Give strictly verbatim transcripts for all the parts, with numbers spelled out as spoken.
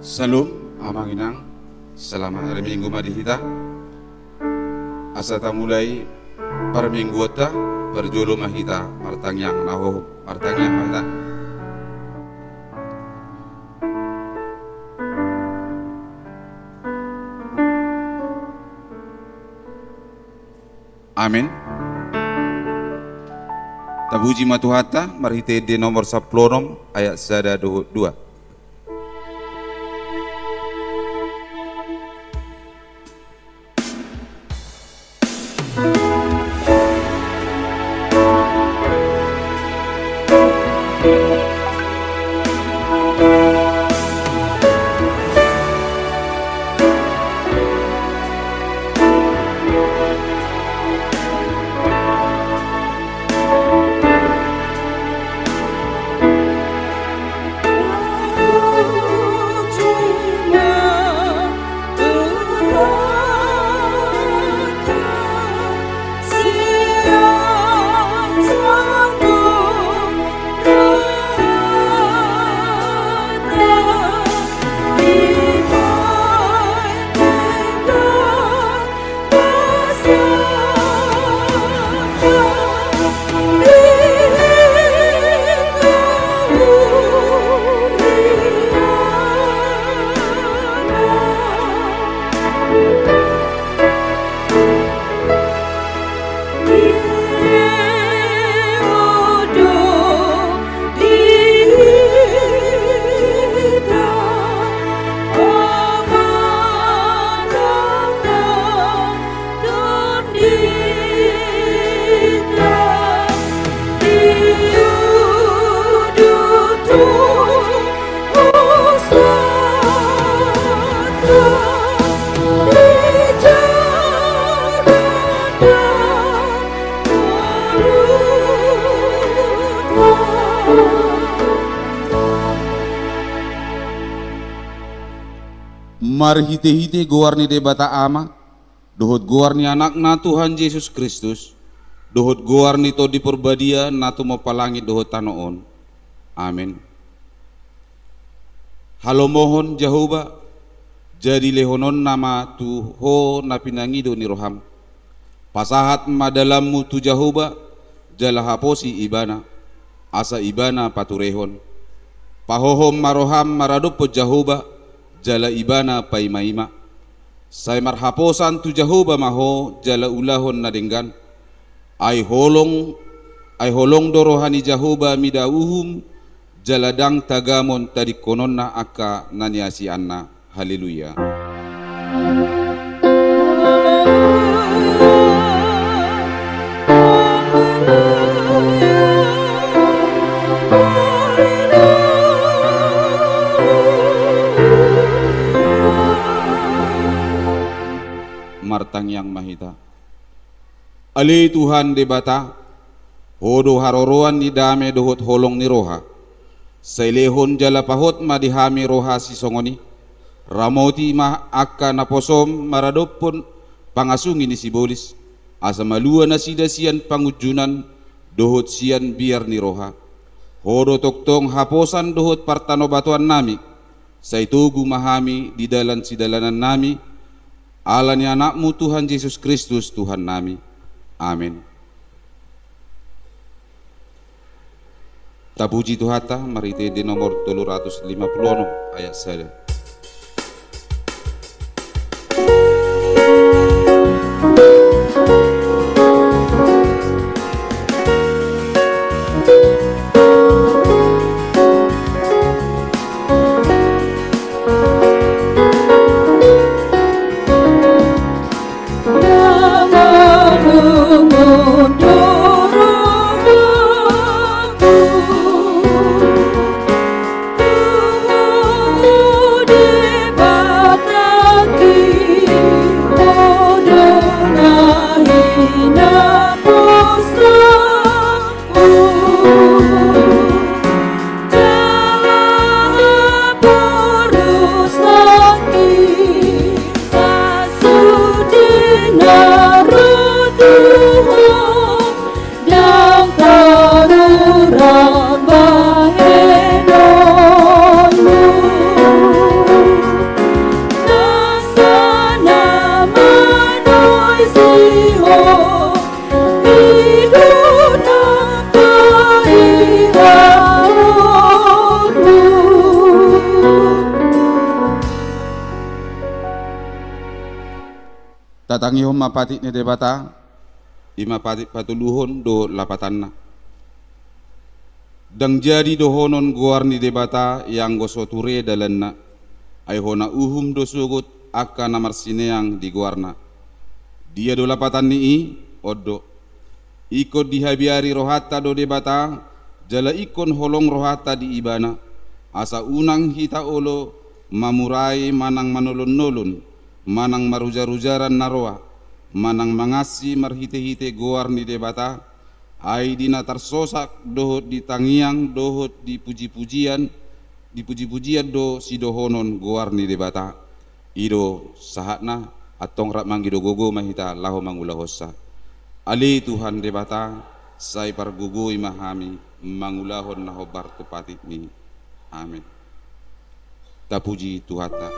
Syalom, amang inang, selamat hari Minggu ma di hita. Asa tamulai parmingguonta, parjolo ma hita martangiang, na hohom, martangiang ma hita. Amen. Tapuji ma Tuhanta, marhite ende nomor sampulu onom, ayat sada dohot dua. Marhitehite goar ni Debata Ama, dohot goar ni Anakna Tuhan Jesus Kristus, dohot goar ni Tondi Porbadia na tumompa langit dohot tano on. Amen. Halomohon Jahowa, jadi lehononna ma tu ho na pinangido ni roham. Pasahat ma dalanmu tu Jahowa, jala haposi Ibana, asa Ibana paturehon. Pahohom ma roham maradophon Jahowa, jala Ibana paimaima. Sai marhaposan tu Jahowa ma ho jala ulahon na denggan. Ai holong, ai holong do roha ni Jahowa mida uhum, jala ndang tagamon tadingkononna angka na niasianna. Haleluya. Martangiang ma hita. Ale Tuhan Debata, Ho do haroroan ni dame dohot holong ni roha. Sai lehon jala pahot ma di hami roha sisongon i. Ramoti ma angka naposom maradophon pangasungi ni sibolis, asa malua nasida sian pangunjunan dohot sian biar ni roha. Ho do tongtong haposan dohot partanobatoannami. Sai togu ma hami di dalan sidalanannami, ala ni Anakmu Tuhan Jesus Kristus Tuhannami. Amen. Tapuji Tuhanta, marhite ende nomor tolu ratus lima puluh onom, ayat sada. Tatangihon ma patik ni Debata, i ma patik patoluhon dohot lapatanna. Ndang jadi dohonon goar ni Debata ianggo so ture dalanna, ai hona uhum do sogot angka na marsineang di goarna. Dia do lapatan ni i? On do. Ingkon dihabiari rohanta do Debata, jala ingkon holong rohanta di Ibana, asa unang hita olo mamurai manang manolon-nolon, manang marujar-rujaran na roa, manang mangansi marhite-hite goar ni Debata, ai di na tarsosak dohot di tangiang dohot di puji-pujian, di puji-pujian do sidohonon goar ni Debata. I do sahatna, antong rap mangido gogo ma hita laho mangulahonsa. Ale Tuhan Debata, sai pargogoi ma hami mangulahon na hombar tu patikmi. Amen. Tapuji Tuhanta.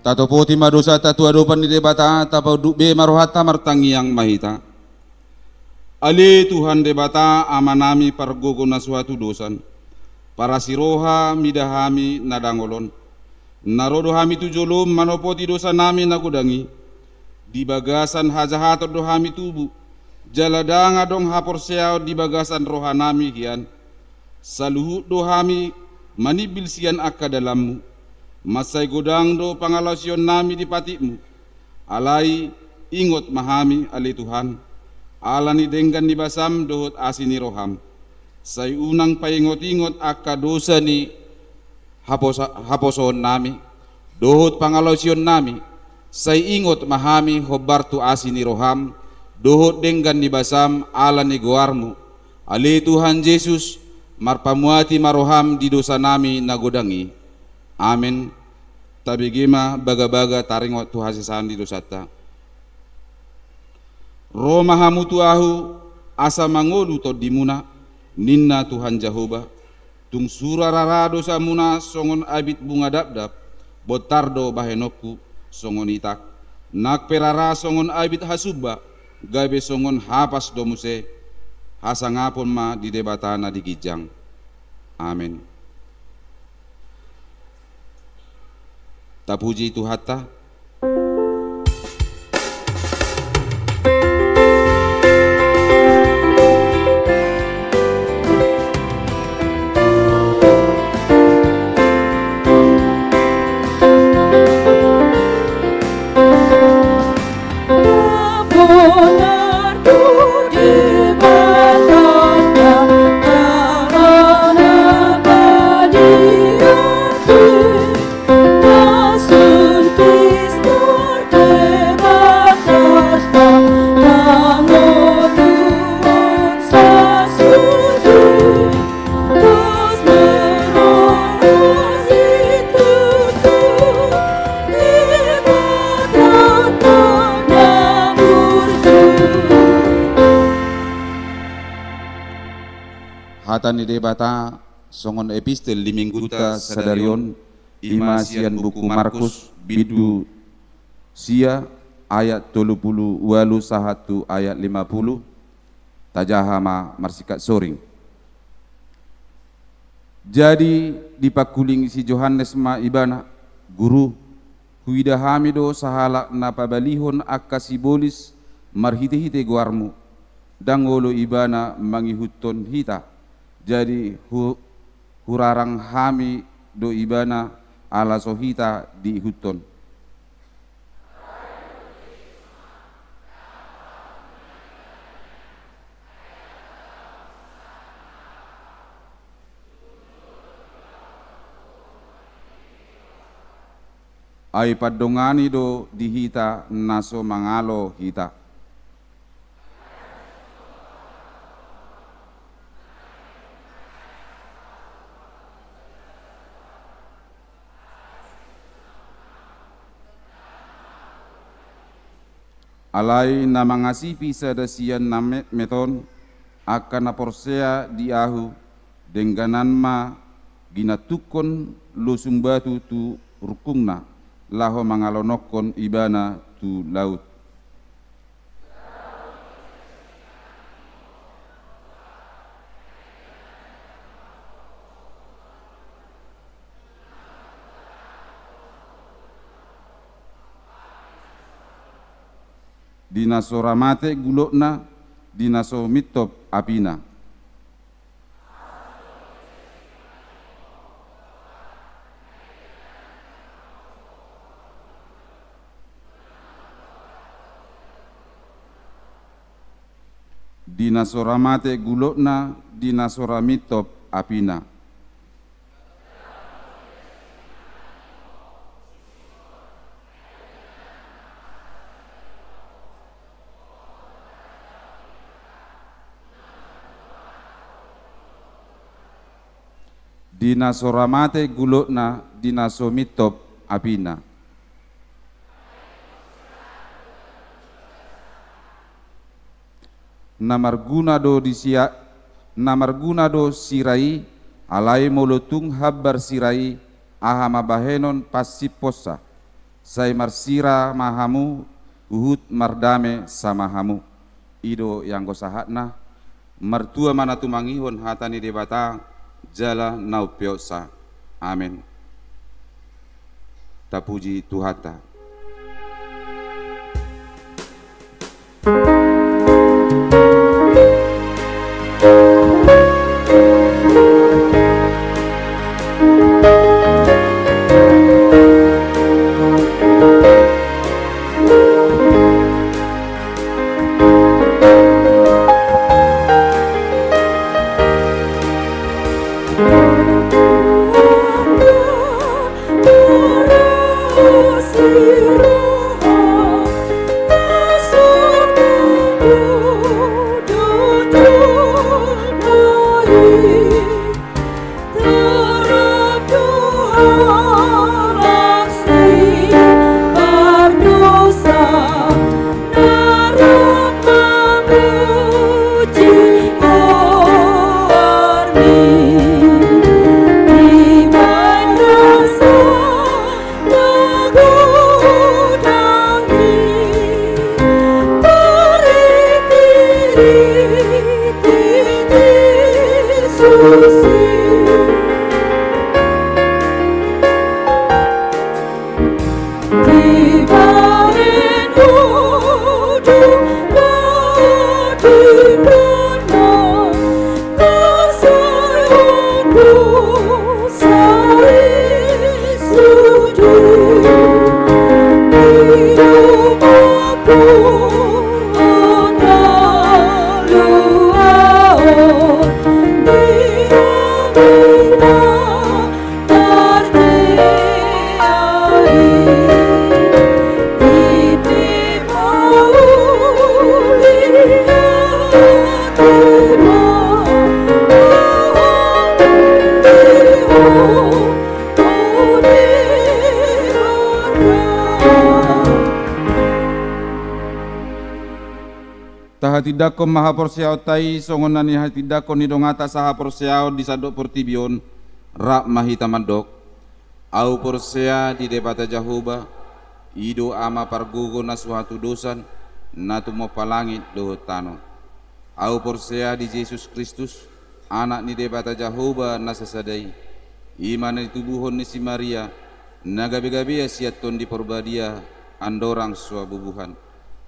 Tatopoti ma dosanta tu adopan ni Debata, tapaunduk be ma rohanta, martangiang ma hita. Ale Tuhan Debata, Amanami pargogo na so hatudosan, parasi roha mida hami na dangol on. Na ro do hami tu jolom manopoti dosanami na godang i. Di bagasan hajahaton do hami tubu, jala ndang adong haporseaon di bagasan rohanami hian. Saluhut do hami manimbil sian angka dalanmu. Mansai godang do pangalaosionnami di patikmu. Alai ingot ma hami, ale Tuhan, ala ni denggan ni basam dohot asi ni roham. Sai unang paingot-ingot angka dosa ni haposa-, haposoonnami dohot pangalaosionnami. Sai ingot ma hami hombar tu asi ni roham dohot denggan ni basam ala ni goarmu. Ale Tuhan Jesus, marpamuati ma roham di dosanami na godang i. Amen. Tabege ma bagabaga taringot tu hasesaan ni dosanta. Ro ma hamu tu ahu asa mangolu tondimuna, ninna Tuhan Jahowa. Tung sura rara dosamuna songon abit bunga dapdap, bontar do bahenonku songon itak. Nang pe rara songon abit hasumba, gabe songon hapas do muse. Hasangapon ma di Debata na di ginjang. Amen. Tapuji Tuhanta. Hata ni Debata songon epistel di mingguta sadari on, i ma sian buku Markus, bindu sia, ayat tolu pulu ualu sahat tu ayat lima pulu. Tajaha ma marsingkat soring. Jadi dipangkuling si Johannes ma ibana, "Guru, huida hami do sahalak na pabalihon angka sibolis marhitehite goarmu. Ndang olo ibana mangihuthon hita. Jadi hu-, hurarang hami do ibana, ala so hita diihuthon." Ai pandongani do di hita na so mangalo hita. Alai na mangasipi sada sian na metmet on, angka na porsea di ahu, dengganan ma ginantunghon losung batu tu rungkungna, laho mangalonokhon ibana tu laut. Di na so ra mate gulokna, di na so mintop apina. Di na so ra mate gulokna, di na so ra mintop apina. Di na so ra mate gulokna, di na so mintop apina. Na marguna do di sia-, na marguna do sira i, alai molo tung hambar sira i, aha ma bahenon pansimponsa? Sai marsira ma hamu, huhut mardame sama hamu. I do i anggo sahatna. Martua ma na tumangihon hata ni Debata jala na umpeopsa. Amen. Tapuji Tuhanta. Tahatindangkon ma haporseaonta i songon na nihatindangkon ni donganta sahaporseaon di sandok portibi on. Rap ma hita mandok: Ahu porsea di Debata Jahowa, i do Ama pargogo na so hatudosan, na tumompa langit dohot tano. Ahu porsea di Jesus Kristus, Anak ni Debata Jahowa na sasada i, i ma na nitubuhon ni si Maria, na gabe-gabean sian Tondi Porbadia, andorang so habubuhan.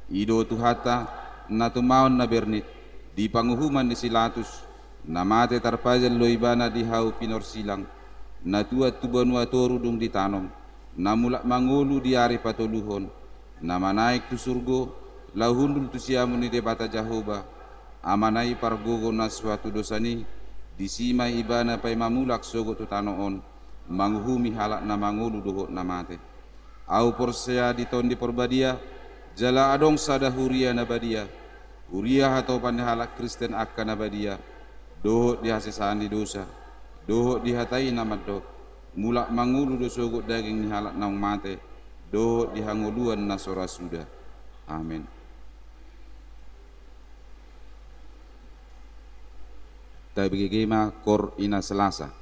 I do Tuhanta, na tumaon na bernit, di panguhuman ni si Latus, na mate tarpajal do Ibana di hau pinorsilang, na tuat tu banua toru dung ditanom, na mulak mangolu di ari patoluhon, na manaek tu surgo, laho hundul tu siamun ni Debata Jahowa, Amana i pargogo na so hatudosan i. Disi ma Ibana paima mulak sogot tu tano on, manguhumi halak na mangolu dohot na mate. Ahu porsea di Tondi Porbadia, jala adong sada huria na badia, huria hatopan ni halak Kristen angka na badia, dohot di hasesaan ni dosa, dohot di hata i na mandok: Mulak mangolu do sogot daging ni halak naung mate, dohot di hangoluan na so ra suda. Amen. Tabege ma Koor Ina Selasa.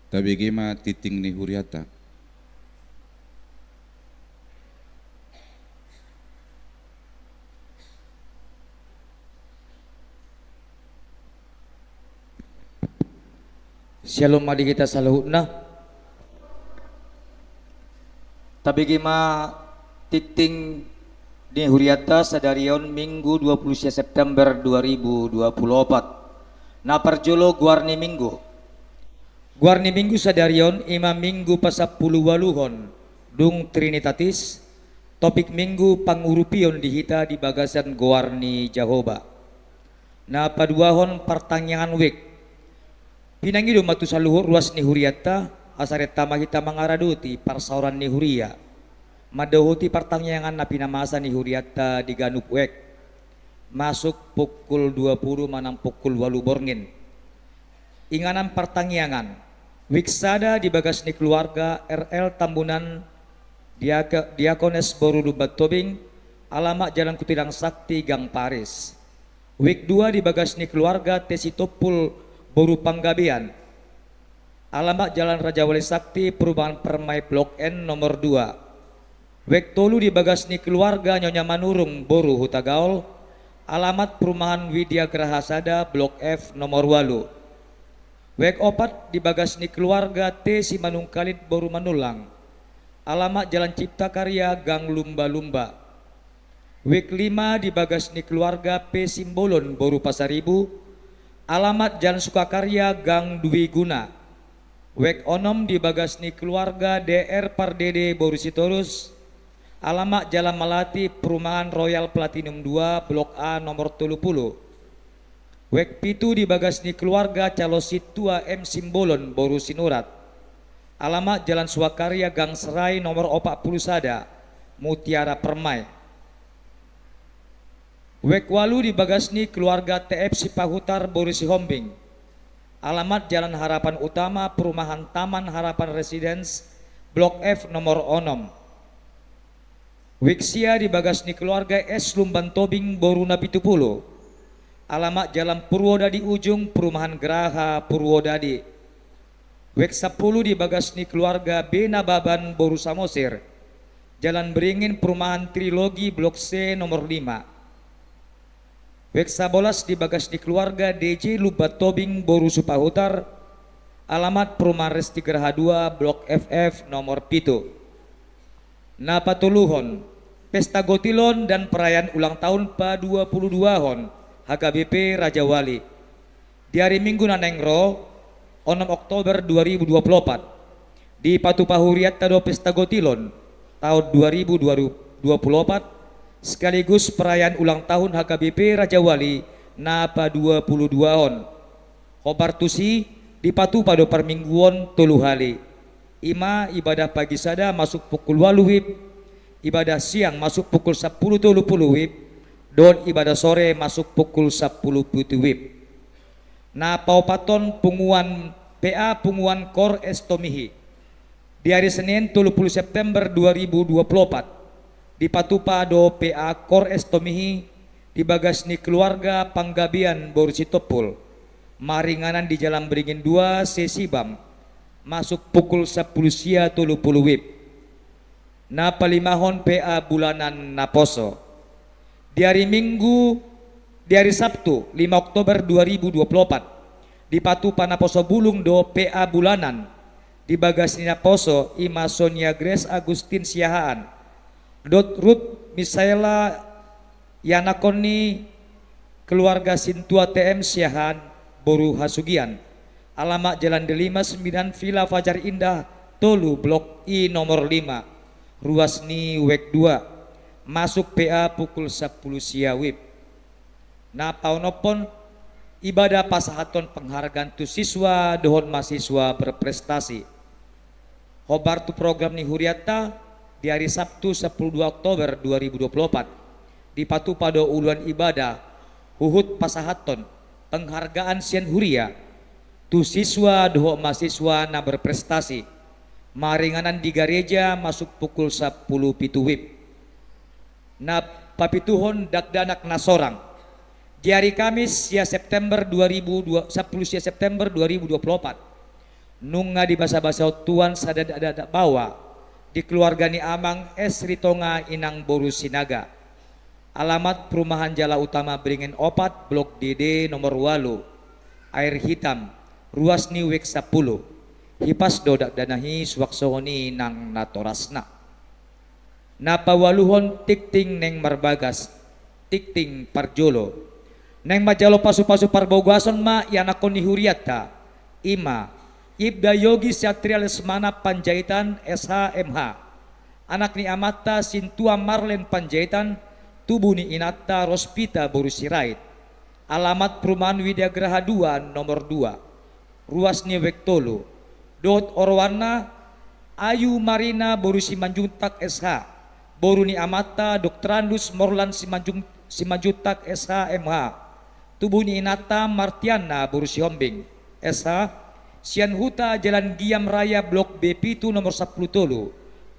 Tabege ma tingting ni hurianta. Syalom ma di hita saluhutna. Tabege ma tingting ni hurianta sadari on Minggu dua puluh sia September dua ribu dua puluh opat. Na parjolo goar ni Minggu. Goar ni Minggu sadari on ima Minggu pasampulu ualuhon dung Trinitatis, topik Minggu pangurupion di hita di bagasan goar ni Jahowa. Na paduahon partangiangan wijk. Pinangido ma tu saluhut ruas ni hurianta, asa renta ma hita mangaradoti parsaoran ni huria. Mandohoti partangiangan na pinamasa ni hurianta di ganup wijk. Masuk pukul dua puluh manang pukul ualu borngin. Inganan partangiangan. Wijk sada di bagas ni keluarga R L Tambunan, Diak-, Diakones boru Lumban Tobing, alamat Jalan Kutilang Sakti, Gang Paris. Wijk dua di bagas ni keluarga T Sitompul boru Panggabean, alamat Jalan Rajawali Sakti, Perumahan Permai Blok N nomor dua. Wijk tolu di bagas ni keluarga Nyonya Manurung boru Hutagaol, alamat Perumahan Widya Graha sada, Blok F nomor ualu. Wijk opat di bagas ni keluarga T Simanungkalit boru Manullang, alamat Jalan Cipta Karya, Gang Lumba-Lumba. Wijk lima di bagas ni keluarga P Simbolon boru Pasaribu, alamat Jalan Sukakarya, Gang Dwi Guna. Wijk onom di bagas ni keluarga D R Pardede boru Sitorus, alamat Jalan Malati, Perumahan Royal Platinum dua, Blok A nomor tolu puluh. Wijk pitu di bagas ni keluarga Calo Sintua M Simbolon boru Sinurat, alamat Jalan Sukakarya, Gang Serai nomor opat puluh sada, Mutiara Permai. Wijk ualu di bagas ni keluarga T F Sipahutar boru Sihombing, alamat Jalan Harapan Utama, Perumahan Taman Harapan Residence, Blok F nomor onom. Wijk sia di bagas ni keluarga S Lumban Tobing boru Napitupulu, alamat Jalan Purwodadi Ujung, Perumahan Graha Purwodadi. Wijk sampulu di bagas ni keluarga B Nababan boru Samosir, Jalan Beringin, Perumahan Trilogi, Blok C nomor lima. Wijk sabolas di bagas ni keluarga D J Lumban Tobing boru Sipahutar, alamat Perumahan Resti Graha dua, Blok F F nomor pitu. Na patoluhon, pesta gotilon dan perayaan ulang tahun pa dua puluh duahon H K B P Rajawali. Di ari Minggu na naeng ro, onom Oktober dua ribu dua puluh opat, dipatupa hurianta do pesta gotilon tahun dua ribu dua puluh opat, sekaligus perayaan ulang tahun H K B P Rajawali na pa dua puluh duahon. Hombar tusi, dipatupa do parmingguon tolu hali. Ima ibadah pagi sada masuk pukul ualu wib, ibadah siang masuk pukul sampulu tolu pulu wib, dohot ibadah sore masuk pukul sampulu pitu wib. Na paopathon punguan P A punguan Kor Estomihi. Di ari Senin tolu pulu September dua ribu dua pulu opat, dipatupa do P A Kor Estomihi di bagas ni keluarga Panggabean boru Sitompul, maringanan di Jalan Beringin dua, Sesibam, masuk pukul sampulu sia tolu pulu wib. Na palimahon P A bulanan naposo. Di ari Minggu, di ari Sabtu, lima Oktober dua ribu dua pulu opat, dipatupa naposo bulung do P A bulanan, di bagas ni naposo ima Sonia Grace Agustin Siahaan, dohot Ruth Misaela, ianakhon ni keluarga Sintua T M Siahaan boru Hasugian, alamat Jalan Delima sembilan, Villa Fajar Indah tolu, Blok I nomor lima, ruas ni wijk dua, masuk P A pukul sampulu sia wib. Na paonomhon, ibadah pasahathon penghargaan tu siswa dohot mahasiswa berprestasi. Hombar tu program ni hurianta, di ari Sabtu sampulu dua Oktober dua ribu dua pulu opat, dipatupa do uluan ibadah huhut pasahathon penghargaan sian huria tu siswa dohot mahasiswa na berprestasi, maringanan di gareja masuk pukul sampulu pitu wib. Na papituhon dakdanak na sorang. Di ari Kamis sia September dua ribu dua, sampulu sia September dua ribu dua pulu opat, Nunga dibasabasahon Tuhan sada dakdanak baoa di keluarga ni Amang S. Ritonga, Inang boru Sinaga. Alamat Perumahan Jalan Utama Beringin opat, Blok D D, nomor ualu, Air Hitam, ruas ni W sampulu. Hipas do dakdanak i, suang songon i nang natorasna. Na paualuhon tingting naeng marbagas, tingting parjolo. Naeng manjalo pasupasu parbagason ma ianakhon ni hurianta, i ma Ibda Yogi Satria Lesmana Panjaitan, S H, M H. Anak ni amanta Sintua Marlen Panjaitan, tubu ni inanta Rospita boru Sirait. Alamat Perumahan Widya Graha dua, nomor dua, ruas ni W tolu. Dohot oroanna Ayu Marina boru Simanjuntak, S H. Boru ni amanta Doktorandus Morlan Simanjung-, Simanjuntak, S H, M H. Tubu ni inanta Martiana boru Sihombing, S H. Sian huta Jalan Giam Raya, Blok B pitu, nomor sampulu tolu,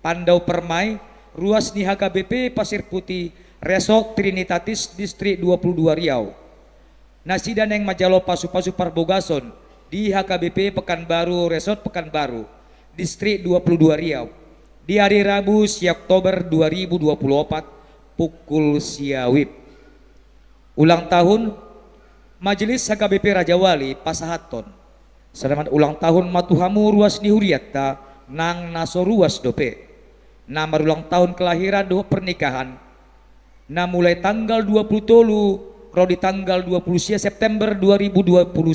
Pandau Permai, ruas ni H K B P Pasir Putih, Resort Trinitatis, Distrik dua puluh dua Riau. Nasida naeng manjalo pasupasu parbagason di H K B P Pekanbaru, Resort Pekanbaru, Distrik dua puluh dua Riau, di ari Rabu, sia Oktober dua ribu dua puluh opat, pukul sia WIB. Ulang tahun, Majelis H K B P Rajawali pasahathon: Selamat ulang tahun ma tu hamu ruas ni hurianta, nang na so ruas dope, na marulang tahun kelahiran dohot pernikahan, na mulai tanggal dua puluh tolu ro di tanggal dua puluh sia September dua ribu dua puluh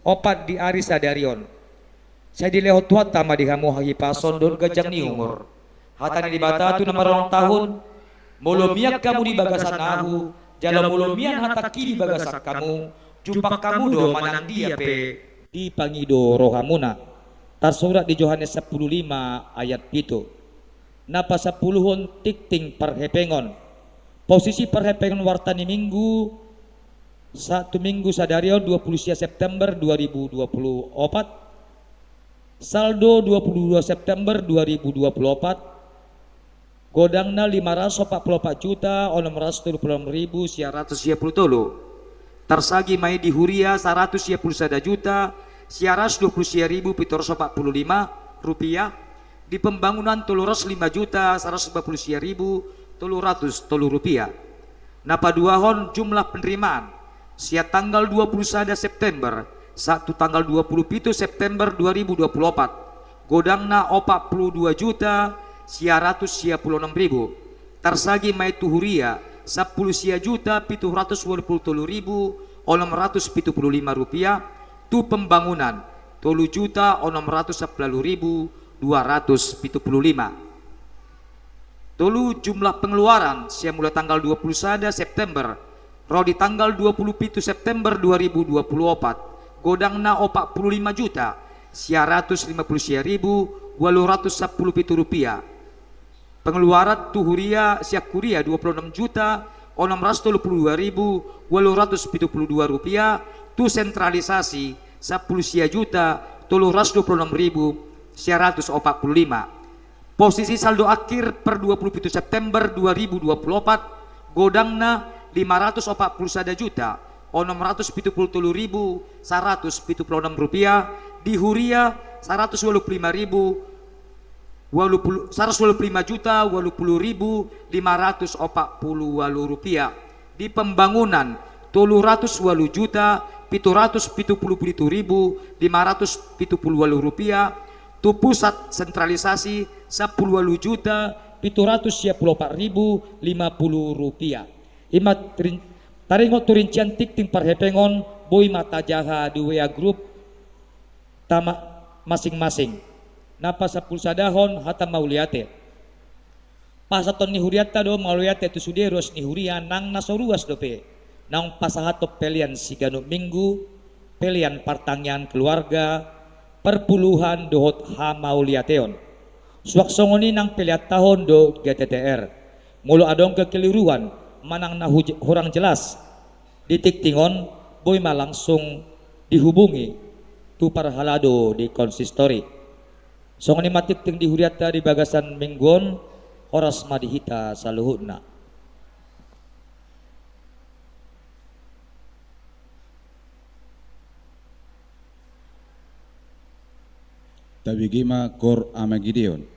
opat di ari sadari on. Sai dilehon Tuhanta ma di hamu hahipason dohot ganjang ni umur. Hata ni Debata tu na marulang tahun: Molo mian hamu di bagasan ahu, jala molo mian hatangki di bagasan hamu, jumpang hamu do manang dia pe, dipangido rohamuna. Tarsurat di Johannes sampulu lima ayat pitu. Na pasampuluhon tingting parhepengon. Posisi parhepengon warta ni Minggu, Sabtu Minggu sadari on, dua puluh sia September dua ribu dua puluh opat. Saldo dua puluh dua September dua ribu dua puluh opat, godangna lima ratus opat puluh opat juta onom ratus tolu puluh onom ribu sia ratus sia puluh tolu. Tarsagi ma i di huria saratus sia puluh sada juta sia ratus dua puluh sia ribu pitu ratus opat puluh lima rupiah, di pembangunan tolu ratus lima juta saratus lima puluh sia ribu tolu ratus tolu rupiah. Na paduahon jumlah penerimaan sian tanggal dua puluh sada September sahat tu tanggal dua puluh pitu September dua ribu dua puluh opat, godangna opat puluh dua juta sia ratus sia puluh onom ribu. Tarsagi ma i tu huria sampulu sia juta pitu ratus ualu puluh tolu ribu onom ratus pitu puluh lima rupiah, tu pembangunan tolu juta onom ratus sampulu ualu ribu dua ratus pitu puluh lima. Tolu, jumlah pengeluaran sian mulai tanggal dua puluh sada September ro di tanggal dua puluh pitu September dua ribu dua puluh opat, godangna opat puluh lima juta sia ratus lima puluh sia ribu ualu ratus sampulu pitu rupiah. Pengeluaran tu huria, sian huria dua puluh enam juta onom ratus tolu puluh dua ribu ualu ratus pitu puluh dua rupiah, tu sentralisasi sampulu sia juta tolu ratus dua puluh enam ribu sia ratus opat puluh lima. Posisi saldo akhir per dua puluh pitu September dua ribu dua puluh opat, godangna lima ratus opat puluh sada juta onom ratus pitu puluh tolu ribu saratus pitu puluh onom rupiah, di huria saratus ualu puluh lima ribu ualu puluh, saratus ualu puluh lima juta ualu puluh ribu lima ratus opat puluh ualu rupiah. Di pembangunan tolu ratus ualu juta pitu ratus pitu puluh pitu ribu lima ratus pitu puluh ualu rupiah, tu pusat sentralisasi sampulu ualu juta pitu ratus sia puluh opat ribu lima puluh rupiah. I ma rin-, taringot tu rincian tingting parhepengon, boi ma tajaha di W A grup ta ma-, masing-masing. Na pasampulu sadahon hata mauliate. Pasahaton ni hurianta do mauliate tu sude ruas ni huria nang na so ruas dope, naung pasahaton pelean siganup minggu, pelean partangiangan keluarga, perpuluhan dohot hamauliateon. Suang songon i nang peleanta on dohot G T T R. Molo adong kekeliruan manang na huj-, hurang jelas di tingting on, boi ma langsung dihubungi tu parhalado di konsistori. Songon i ma tingting di hurianta di bagasan minggu on. Horas ma di hita saluhutna. Tabege ma Koor Ama Gideon.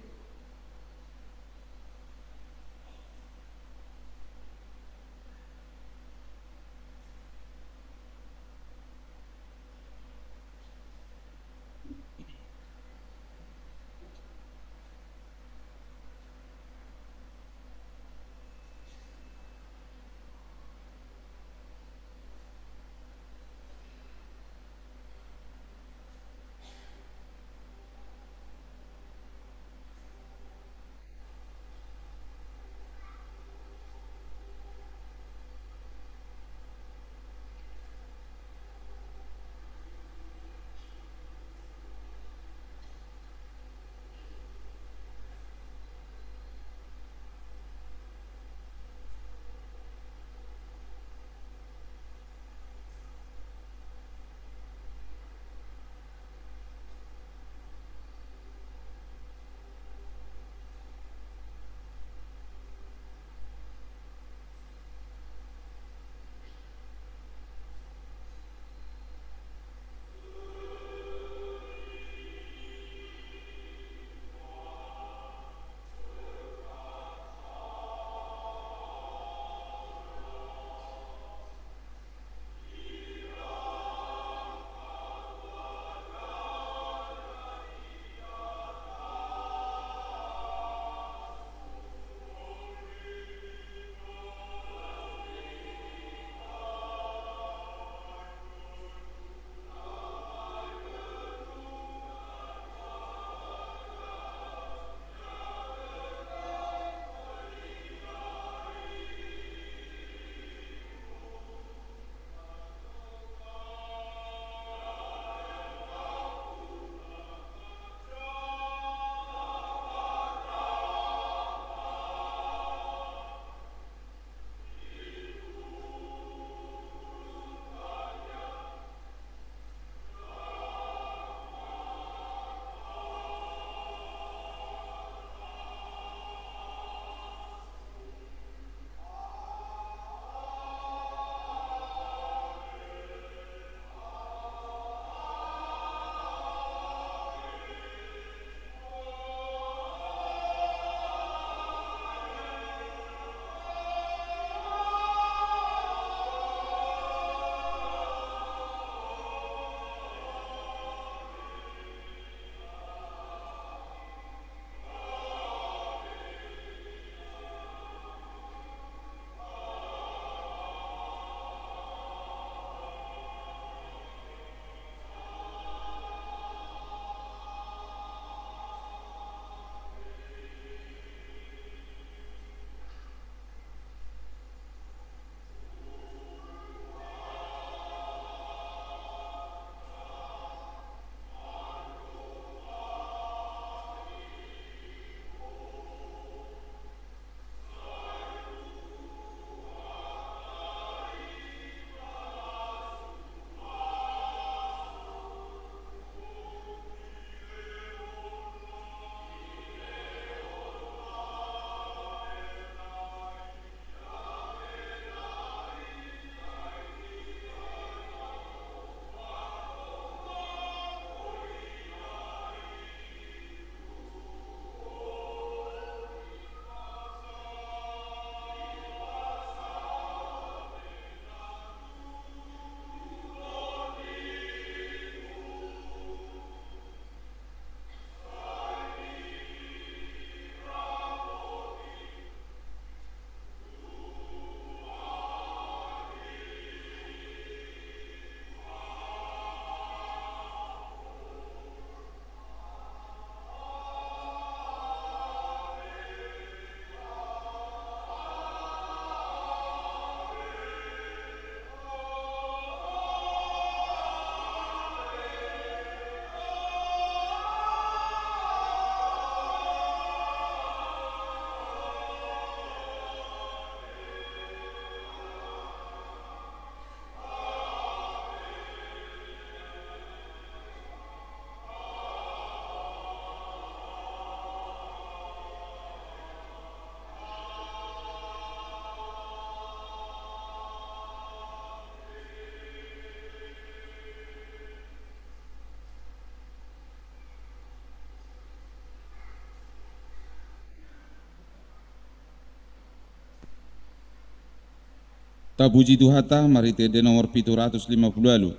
Tapuji Tuhanta, marhite ende nomor pitu ratus lima pulu ualu.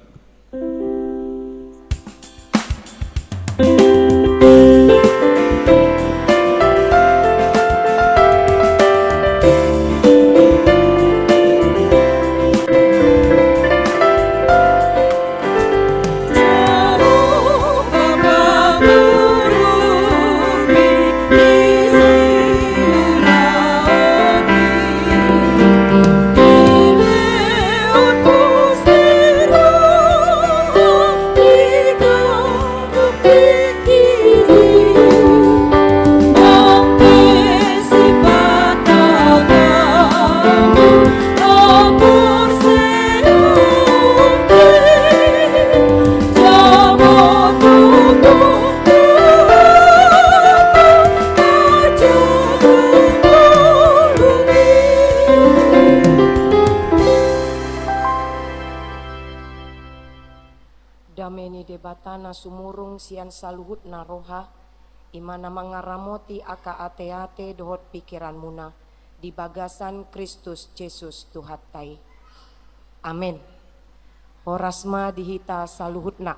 Dame ni Debata na sumurung sian saluhutna roha, i ma na mangaramoti angka ateate dohot pingkiranmuna di bagasan Kristus Jesus Tuhanta i. Amen. Horas ma di hita saluhutna.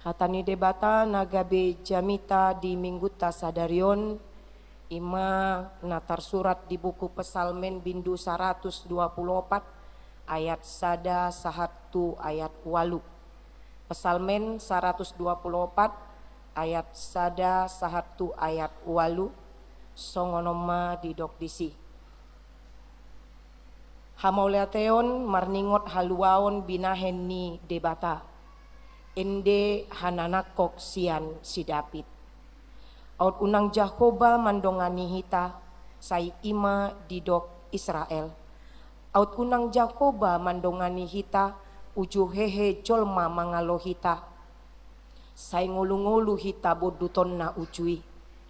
Hata ni Debata na gabe jamita di Minggunta sadari on, i ma na tarsurat di buku Psalmen bindu saratus dua pulu opat ayat sada sahat tu ayat ualu. Psalmen saratus dua pulu opat ayat sada sahat tu ayat ualu, songon on ma didok disi. Hamauliateon marningot haluaon binahen ni Debata, ende hananangkok sian si David. Aut unang Jahowa mandongani hita, sai i ma didok Israel. Aut unang Jahowa mandongani hita, uju hehe jolma mangalo hita. Sai ngolungolu hita bondutonna uju i,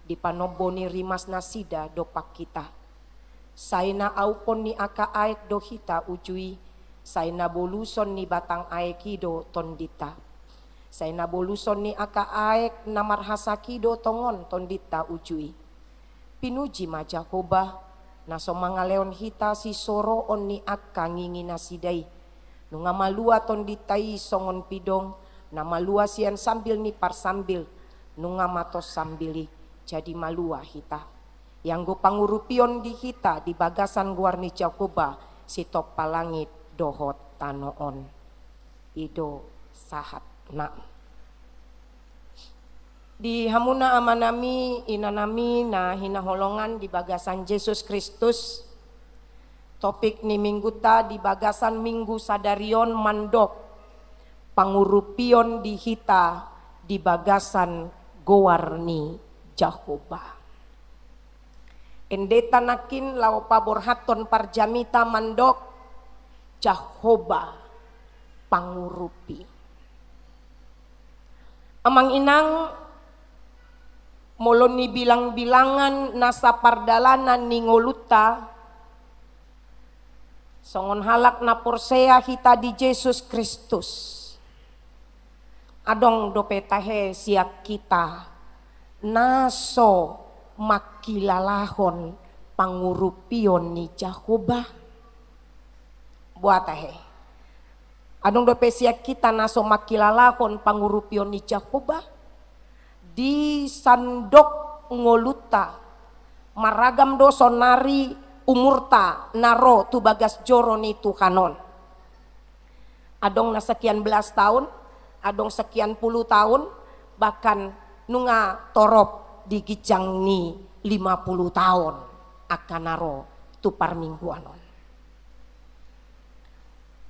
di panombo ni rimasnasida dompak hita. Sai na aupon ni angka aek do hita uju i, sai na boluson ni batang aek i do tondinta. Sai na boluson ni angka aek na marhasak i do tongon tondinta uju i. Pinuji ma Jahowa, na so mangalehon hita sisoroon ni angka nginginasida i. Nunga malua tondinta i songon pidong, na malua sian sambil ni parsambil, nunga matos sambil i, jadi malua hita. Ianggo pangurupion di hita di bagasan goar ni Jahowa, sitompa langit dohot tano on. I do sahatna. Di hamuna amanami, inanami na hinaholongan di bagasan Jesus Kristus, topik ni Minggunta di bagasan Minggu sadari on mandok pangurupion di hita di bagasan goar ni Jahowa. Endenta nangkin laho paborhathon parjamita mandok Jahowa pangurupi. Amang inang, molo nibilangbilangan nasa pardalanan ni ngolunta, songon halak na porsea hita di Jesus Kristus, adong dope tahe sian hita na so mangkilalahon pangurupion ni Jahowa? Boha tahe. Adong dope sian hita na so mangkilalahon pangurupion ni Jahowa? Di sandok ngolunta, maragam do sonari umurta na ro tu bagas joro ni Tuhan on. Adong na sekian belas tahun, adong sekian puluh tahun, bahkan nunga torop di ginjang ni lima puluh tahun angka na ro tu parmingguan on.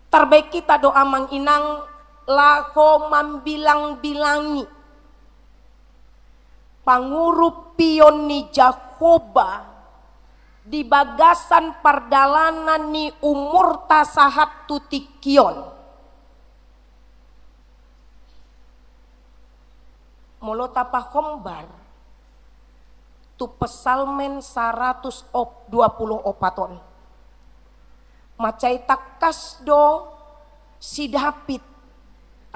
Tarbaen hita do amang inang laho mambilangbilangi pangurupion ni Jahowa di bagasan pardalanan ni umurta sahat tu tingki on. Molo tapahombar tu Psalmen saratus dua pulu opat on, mansai tangkas do si Daud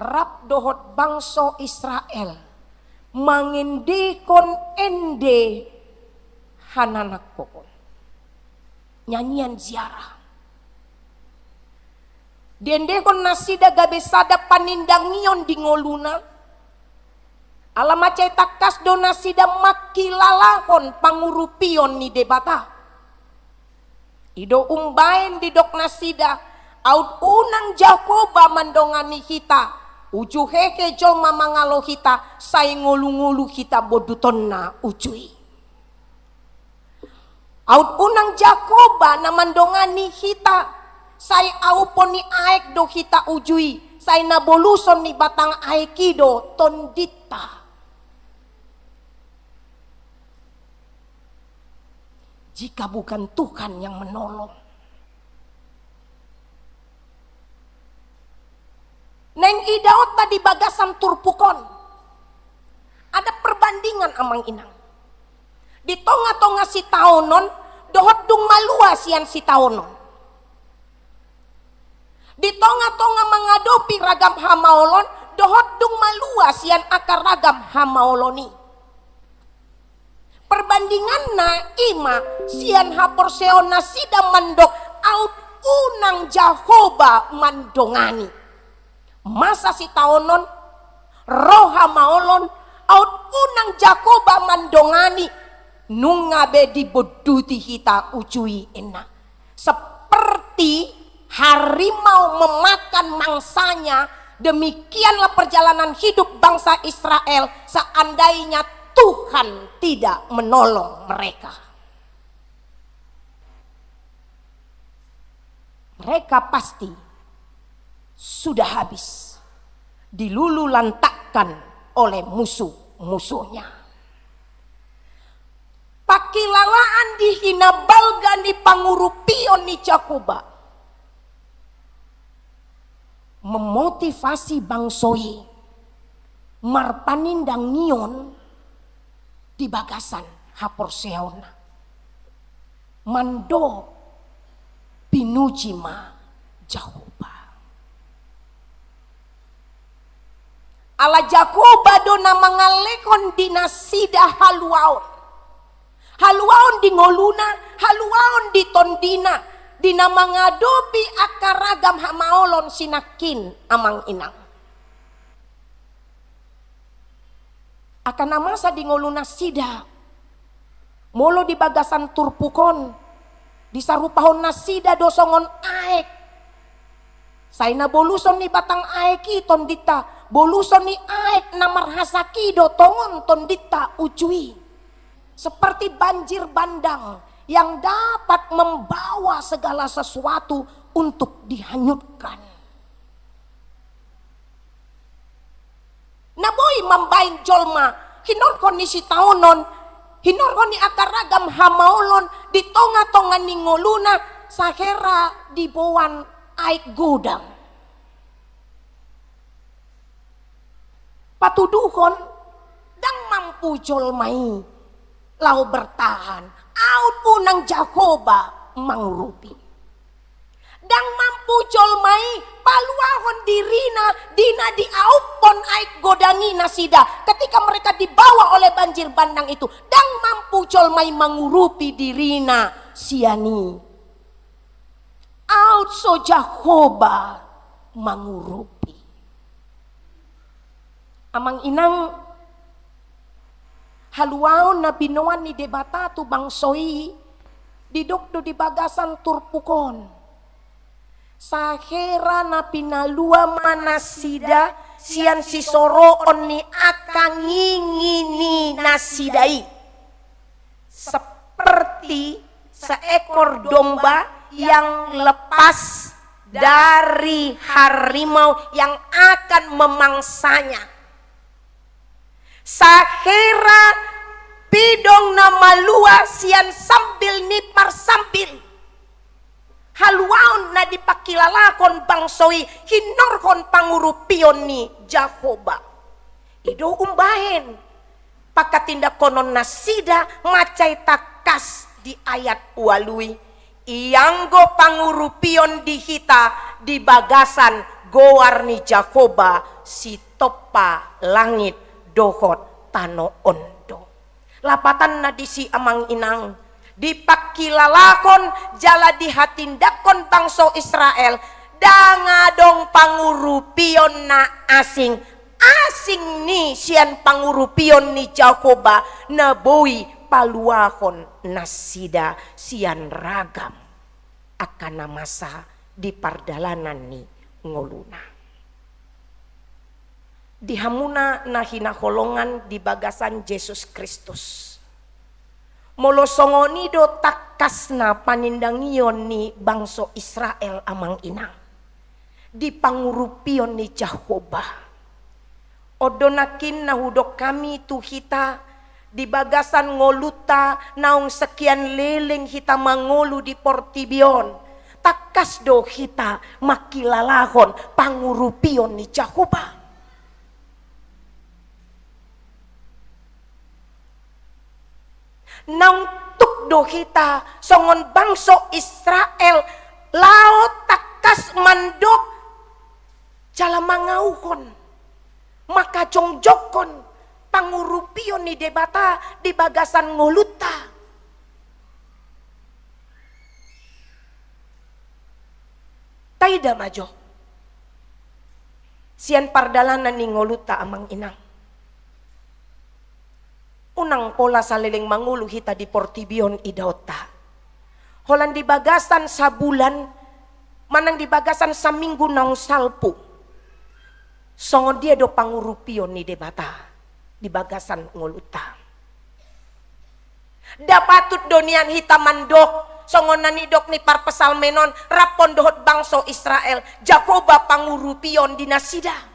rap dohot bangso Israel mangendehon ende hananangkokon. Nyanyian ziarah. Diendehon nasida gabe sada panindangion di ngoluna, ala mansai tangkas do nasida mangkilalahon pangurupion ni Debata. I do umbahen didok nasida: Aut unang Jahowa mandongani hita, uju hehe jolma mangalo hita, sai ngolu-ngolu hita bondutonna uju i. Aut unang Jahowa na mandongani hita, sai aupon ni aek do hita uju i, sai na boluson ni batang aek i do tondinta. Jika bukan Tuhan yang menolong. Naeng idaonta di bagasan turpuk on, ada perbandingan, amang inang. Di tonga-tonga sitaonon dohot dung malua sian sitaonon. Di tonga-tonga mangadopi ragam hamaolon dohot dung malua sian angka ragam hamaolon i. Perbandinganna i ma sian haporseaon nasida mandok: Aut unang Jahowa mandongani. Masa sitaonon, ro hamaolon, aut unang Jahowa mandongani, nunga be dibonduti hita uju i, ninna. Seperti harimau memakan mangsanya, demikianlah perjalanan hidup bangsa Israel seandainya Tuhan tidak menolong mereka. Mereka pasti sudah habis, dilululantakkan oleh musuh-musuhnya. Pangkilalaan di hinabalga ni pangurupion ni Jahowa memotivasi bangso i marpanindangion di bagasan haporseaonna. Mandok: Pinuji ma Jahowa. Ala Jahowa do na mangalehon di nasida haluaon. Haluaon di ngoluna, haluaon di tondina, di na mangadopi angka ragam hamaolon sinangkin, amang inang. Angka na masa di ngolunasida, molo di bagasan turpuk on, disarupahon nasida do songon aek. Sai na boluson ni batang aek i tondinta, boluson ni aek na marhasak i do tongon tondinta uju i. Seperti banjir bandang yang dapat membawa segala sesuatu untuk dihanyutkan. Na boi mambaen jolma hinorhon ni sitaonon, hinorhon ni angka ragam hamaolon di tonga-tonga ni ngoluna, sahera diboan aek godang. Patuduhon, ndang mampu jolma i laho bertahan, aut unang Jahowa mangurupi. Ndang mampu jolma i paluahon dirina di na diauphon aek godang i nasida. Ketika mereka dibawa oleh banjir bandang itu, ndang mampu jolma i mangurupi dirina sian i. Aut so Jahowa mangurupi. Amang inang, haluaon na binoan ni Debata tu bangso i, didok do di bagasan turpuk on. Sahera na pinalua ma nasida sian sisoroon ni angka ngingi ni nasida i. Seperti seekor domba yang lepas dari harimau yang akan memangsanya. Sahera pidong na malua sian sambil ni parsambil. Haluaon na dipangkilalahon bangso i hinorhon pangurupion ni Jahowa. I do umbahen pangkatindanghonon nasida mansai tangkas di ayat ualu i, ianggo pangurupion di hita di bagasan goar ni Jahowa sitompa langit dohot tano on do. Lapatanna disi amang inang, dipangkilalahon jala dihatindanghon bangso Israel, Ndang adong pangurupion na asing, asing ni sian pangurupion ni Jahowa na boi paluahon nasida sian ragam angka na masa di pardalanan ni ngoluna. Di hamuna na hinaholongan di bagasan Jesus Kristus, molo songon i do tangkasna panindangion ni bangso Israel, amang inang, di pangurupion ni Jahowa, on do nangkin na hudok hami tu hita, di bagasan ngolunta naung sekian leleng hita mangolu di portibi on, tangkas do hita mangkilalahon pangurupion ni Jahowa. Naung tuk do hita songon bangso Israel, laho tangkas mandok jala mangauhon, mangkajongjonghon pangurupion ni Debata di bagasan ngolunta. Taida ma jo sian pardalanan ni ngolunta, amang inang. Unang pola saleleng mangolu hita di portibi on idaonta. Holan di bagasan sabulan, manang di bagasan saminggu naung salpu, songon dia do pangurupion ni Debata di bagasan ngolunta. Nda patut do nian hita mandok songon na nidok ni parpsalmen on, rap on dohot bangso Israel, Jahowa pangurupion di nasida.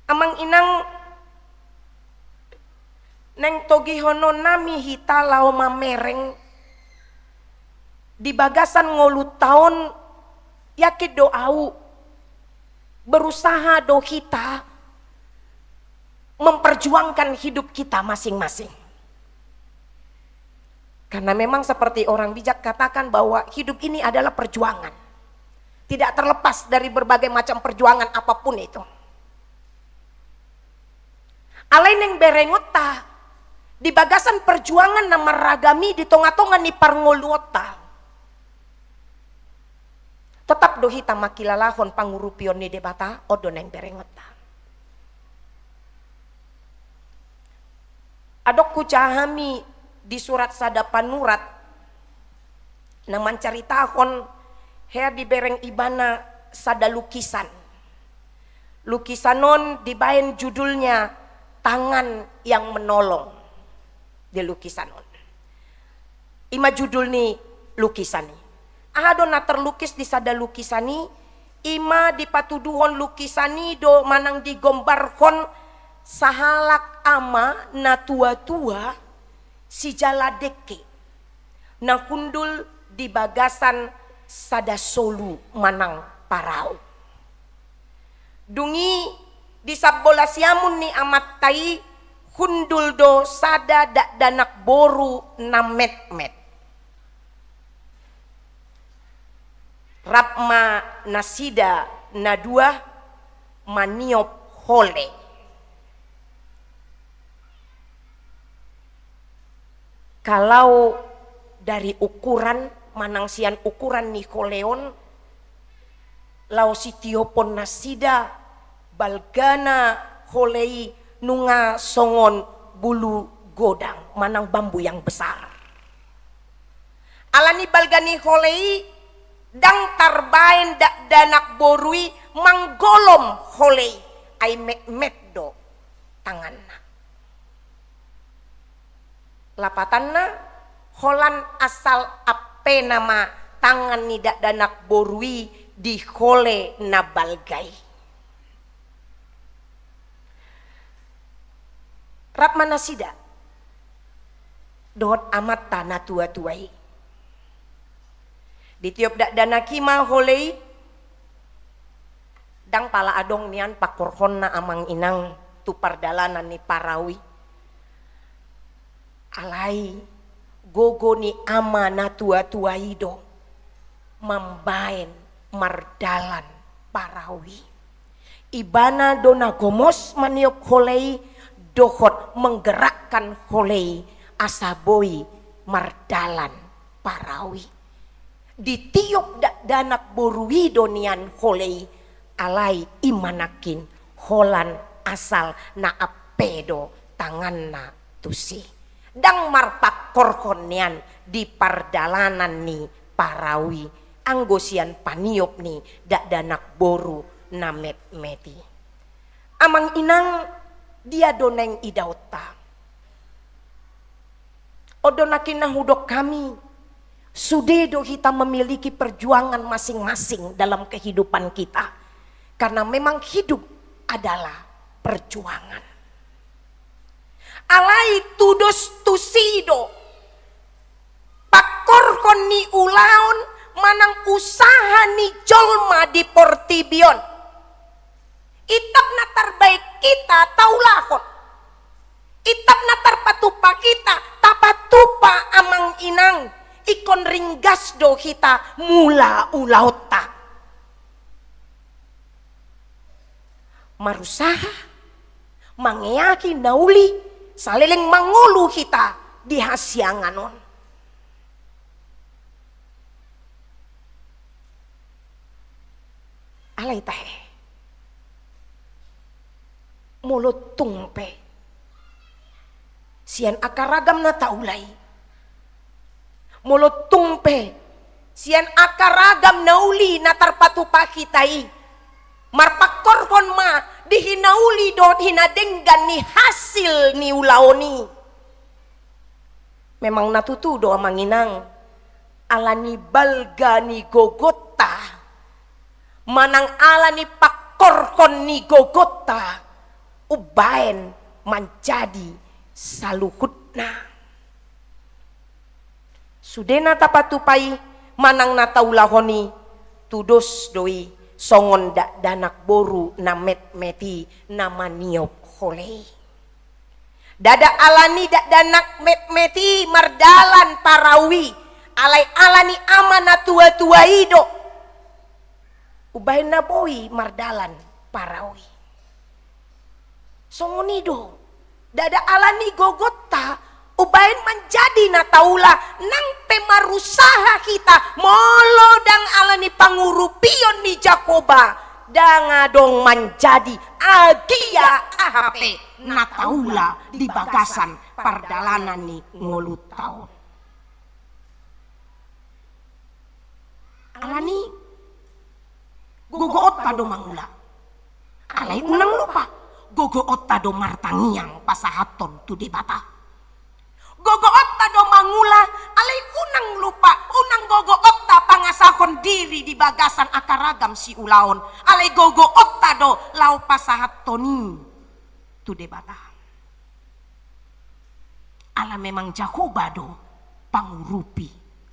Amang inang, naeng togihononnami hita laho mamereng di bagasan ngolunta on, yakin do au, berusaha do hita memperjuangkan hidup kita masing-masing. Karena memang seperti orang bijak katakan bahwa hidup ini adalah perjuangan. Tidak terlepas dari berbagai macam perjuangan apapun itu. Alai naeng berengonta, di bagasan perjuangan na marragam i di tonga-tonga ni parngoluonta, tetap do hita mangkilalahon pangurupion ni Debata, on do naeng berengonta. Adong hujaha hami di surat sada panurat na mancaritahon hea dibereng ibana sada lukisan. Lukisan on dibaen judulnya Tangan yang Menolong. Di lukisan on, i ma judul ni lukisan i. Aha do na terlukis di sada lukisan i? I ma dipatuduhon lukisan i do manang digombarhon sahalak ama na tua-tua sijala dengke na hundul di bagasan sada solu manang parau. Dung i di sambola siamun ni amanta i hundul do sada dakdanak boru na metmet. Rap ma nasida na dua maniop hole. Kalau dari ukuran, manang sian ukuran ni hole on, laho sitiopon nasida, balgana hole i nunga songon bulu godang manang bambu yang besar. Alani balga ni hole i, ndang tarbaen dakdanak boru i manggolom hole i, ai metmet do tanganna. Lapatanna, holan asal ampena ma tangan ni dakdanak boru i di hole na balga i. Rap ma nasida dohot amanta na tua-tua i. Ditiop dakdanak i ma hole i, ndang pala adong nian pangkorhonna amang inang tu pardalanan ni parau i. Alai gogo ni ama na tua-tua i do mambaen mardalan parau i. Ibana do na gomos maniop hole i dohot menggerakkan hole i asa boi mardalan parau i. Ditiop dakdanak boru i do nian hole i, alai i ma nangkin holan asal na ampe do tanganna tusi. Ndang marpangkorhon nian di pardalanan ni parau i, anggo sian paniop ni dakdanak boru na metmet i. Amang inang, dia do naeng idaonta? On do nangkin na hudok hami, sude do hita memiliki perjuangan masing-masing dalam kehidupan kita. Karena memang hidup adalah perjuangan. Alai tudos tusi do pangkorhon ni ulaon manang usaha ni jolma di portibi on. Itap na tarbaen hita taulahon. Itap na tarpatupa hita tapatupa, amang inang. Ingkon ringgas do hita mula ulaonta. Marusaha, mangeahi na uli, saleleng mangolu hita di hasiangan on. Alai tahe, molo tung pe sian angka ragam na taula i, molo tung pe sian angka ragam na uli na tarpatupa hita i, marpangkorhon ma di hinauli dohot hinadenggan ni hasil ni ulaon i. Memang na tutu do, amang inang, ala ni balga ni gogonta manang ala ni pangkorhon ni gogonta umbaen manjadi saluhutna. Sude na tapatupa i manang na taulahon i, tudos do i songon dakdanak boru na metmet i na maniop hole i. Ndada ala ni dakdanak metmet i mardalan parau i, alai ala ni ama na tuatua i do umbaen na boi mardalan parau i. Songon i do, ndada ala ni gogonta umbaen manjadi na taula. Nang pe marusaha hita, molo ndang ala ni pangurupion ni Jahowa, ndang adong manjadi agia aha pe na taula di bagasan pardalanan ni ngolunta on. Ala ni gogoonta do mangula. Alai unang lupa, gogoonta do martangiang pasahathon tu Debata. Gogoonta do mangula, alai unang lupa, unang gogoonta pangasahon diri di bagasan angka ragam siulaon, alai gogoonta do laho pasahathon i tu Debata. Ala memang Jahowa do pangurupi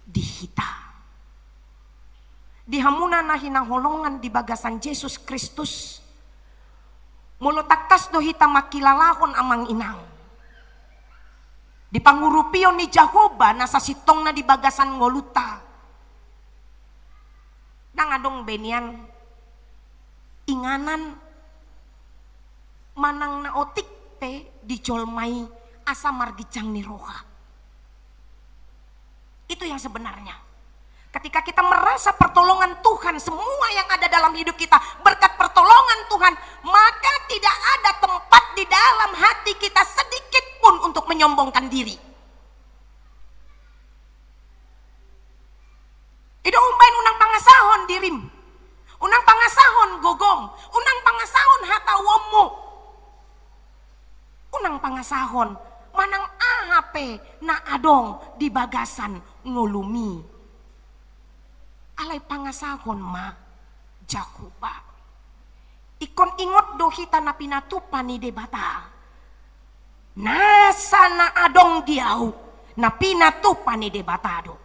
di hita. Di hamuna na hinaholongan di bagasan Jesus Kristus, molo tangkas do hita mangkilalahon, amang inang, di pangurupion ni Jahowa na sasintongna di bagasan ngolunta, ndang adong be nian inganan manang na otik pe di jolma i asa marginjang ni roha. Itu yang sebenarnya. Ketika kita merasa pertolongan Tuhan, semua yang ada dalam hidup kita berkat pertolongan Tuhan, maka tidak ada tempat di dalam hati kita sedikit pun untuk menyombongkan diri. I do umbaen unang pangasahon dirim, unang pangasahon gogom, unang pangasahon hatauonmu, unang pangasahon manang aha pe na adong di bagasan ngolumi. Alai pangasahon ma Jahowa. Ingkon ingot do hita na pinatupa ni Debata. Nasa na adong di ahu, na pinatupa ni Debata do.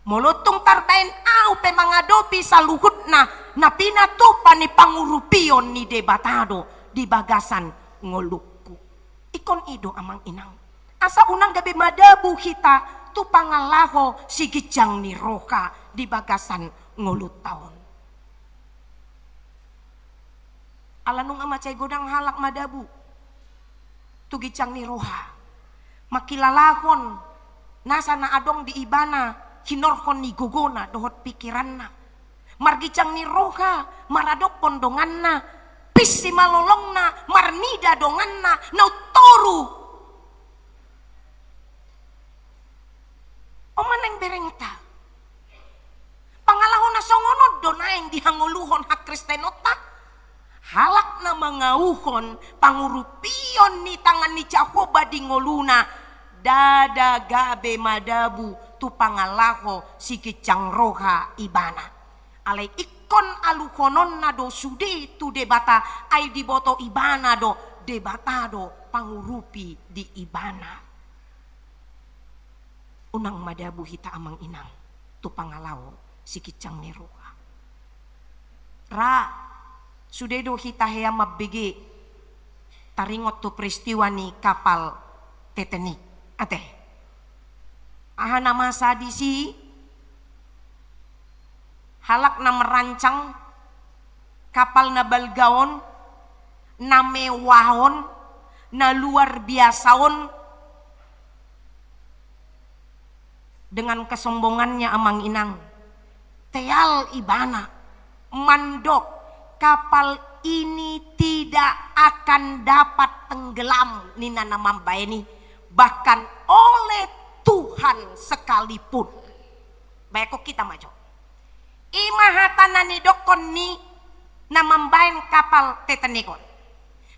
Molo tung tarbaen ahu pe mangadopi saluhutna, na pinatupa ni pangurupion ni Debata do di bagasan ngolungku. Ingkon i do, amang inang, asa unang gabe madabu hita tu pangalaho siginjang ni roha di bagasan ngolunta on. Ala nunga mansai godang halak madabu tu ginjang ni roha, mangkilalahon nasa na adong di ibana hinorhon ni gogona dohot pikiranna. Marginjang ni roha maradophon donganna, pis simalolongna marnida donganna naung toru. Oman naeng berengta. Pangalaho na songon on do naeng dihangoluhon hakristenonta. Halak na mangauhon pangurupion ni tangan ni Jahowa di ngoluna, ndada gabe madabu tu pangalaho siginjang roha ibana. Alai ingkon aluhononna do sude tu Debata, ai diboto ibana do Debata do pangurupi di ibana. Unang madabu hita amang inang tu pangalaho siginjang ni roha. Ra, sude do hita hea mambege taringot tu peristiwa ni kapal Titanic. Ate. Aha na masa disi? Halak na merancang kapal na balga on, na mewah on, na luar biasa on, dengan kesombongannya amang inang, teal ibana mandok, "Kapal ini tidak akan dapat tenggelam," ninna na mambahen i, "bahkan oleh Tuhan sekalipun." Bayangkon hita ma jo. I ma hata na nidokkon ni na mambahen kapal Titanic on.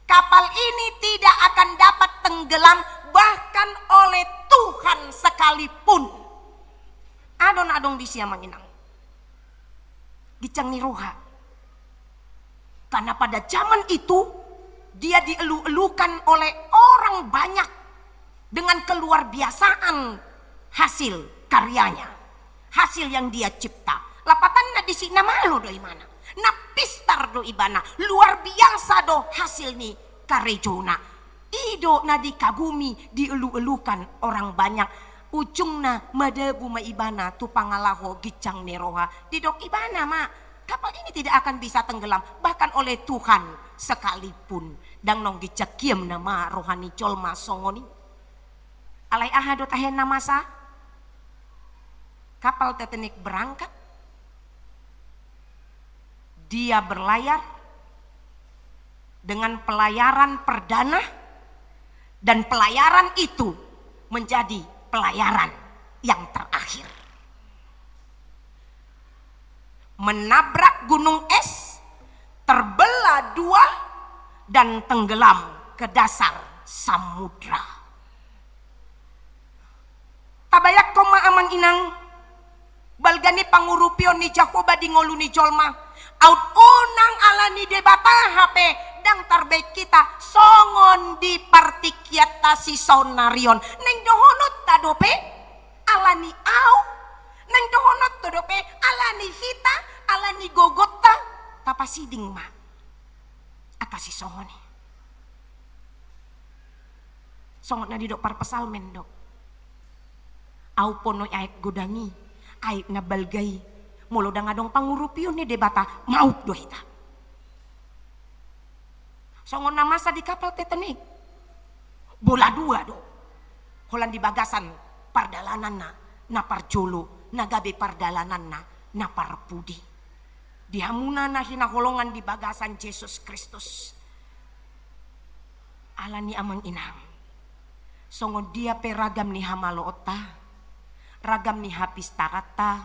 "Kapal ini tidak akan dapat tenggelam, bahkan oleh Tuhan sekalipun." Adong, adong disi amang inang. Ginjang ni roha. Karena pada zaman itu, dia dielu-elukan oleh orang banyak dengan keluar biasaan hasil karyanya, hasil yang dia cipta. Lapatanna disi na malo do ibana, na pistar do ibana, luar biasa do hasil ni karejona. I do na dikagumi, dielu-elukan orang banyak. Ujungna madabu ma ibana tu pangalaho ginjang ni roha. Didok ibana ma, "Kapal ini tidak akan bisa tenggelam, bahkan oleh Tuhan sekalipun." Ndang naung ginjang hian nama roha ni jolma songon i. Alai aha do tahe na masa? Kapal Titanic berangkat, dia berlayar dengan pelayaran perdana, dan pelayaran itu menjadi pelayaran yang terakhir. Menabrak gunung es, terbelah dua, dan tenggelam ke dasar samudra. Tabayangkon ma amang inang, balga ni pangurupion ni Jahowa di ngolu ni jolma. Aut unang ala ni Debata hape ndang tarbahen hita songon di partingkianta sisaonnari on. Naeng dohononta dope ala ni au, naeng dohononta dope ala ni hita, ala ni gogonta, tapasiding ma angka sisongon i. Songon na didok parpsalmen do, "Au pe nuaeng aek godang i, aek na balga i, molo ndang adong pangurupion ni Debata, maup do hita." Songon na masa di kapal Titanic. Bola dua do holan di bagasan pardalananna na parjolo, na gabe pardalananna na parpudi. Di hamuna na hinaholongan di bagasan Jesus Kristus, ala ni amang inang, songon dia pe ragam ni hamaloonta, ragam ni hapistaranta,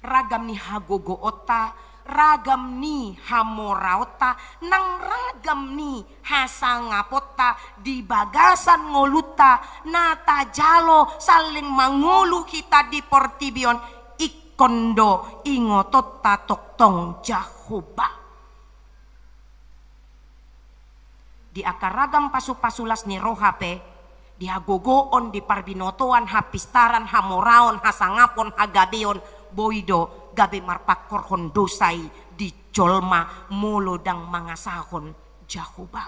ragam ni hagogoonta, ragam ni hamoraonta, nang ragam ni hasangaponta di bagasan ngolunta na tajalo saleleng mangolu hita di portibi on, ingkon do ingotonta tongtong Jahowa. Di angka ragam pasupasu las ni roha pe, di hagogoon, di parbinotoan, hapistaran, hamoraon, hasangapon, hagabeon, boi do gabe marpangkorhon dosa i di jolma molo ndang mangasahon Jahowa.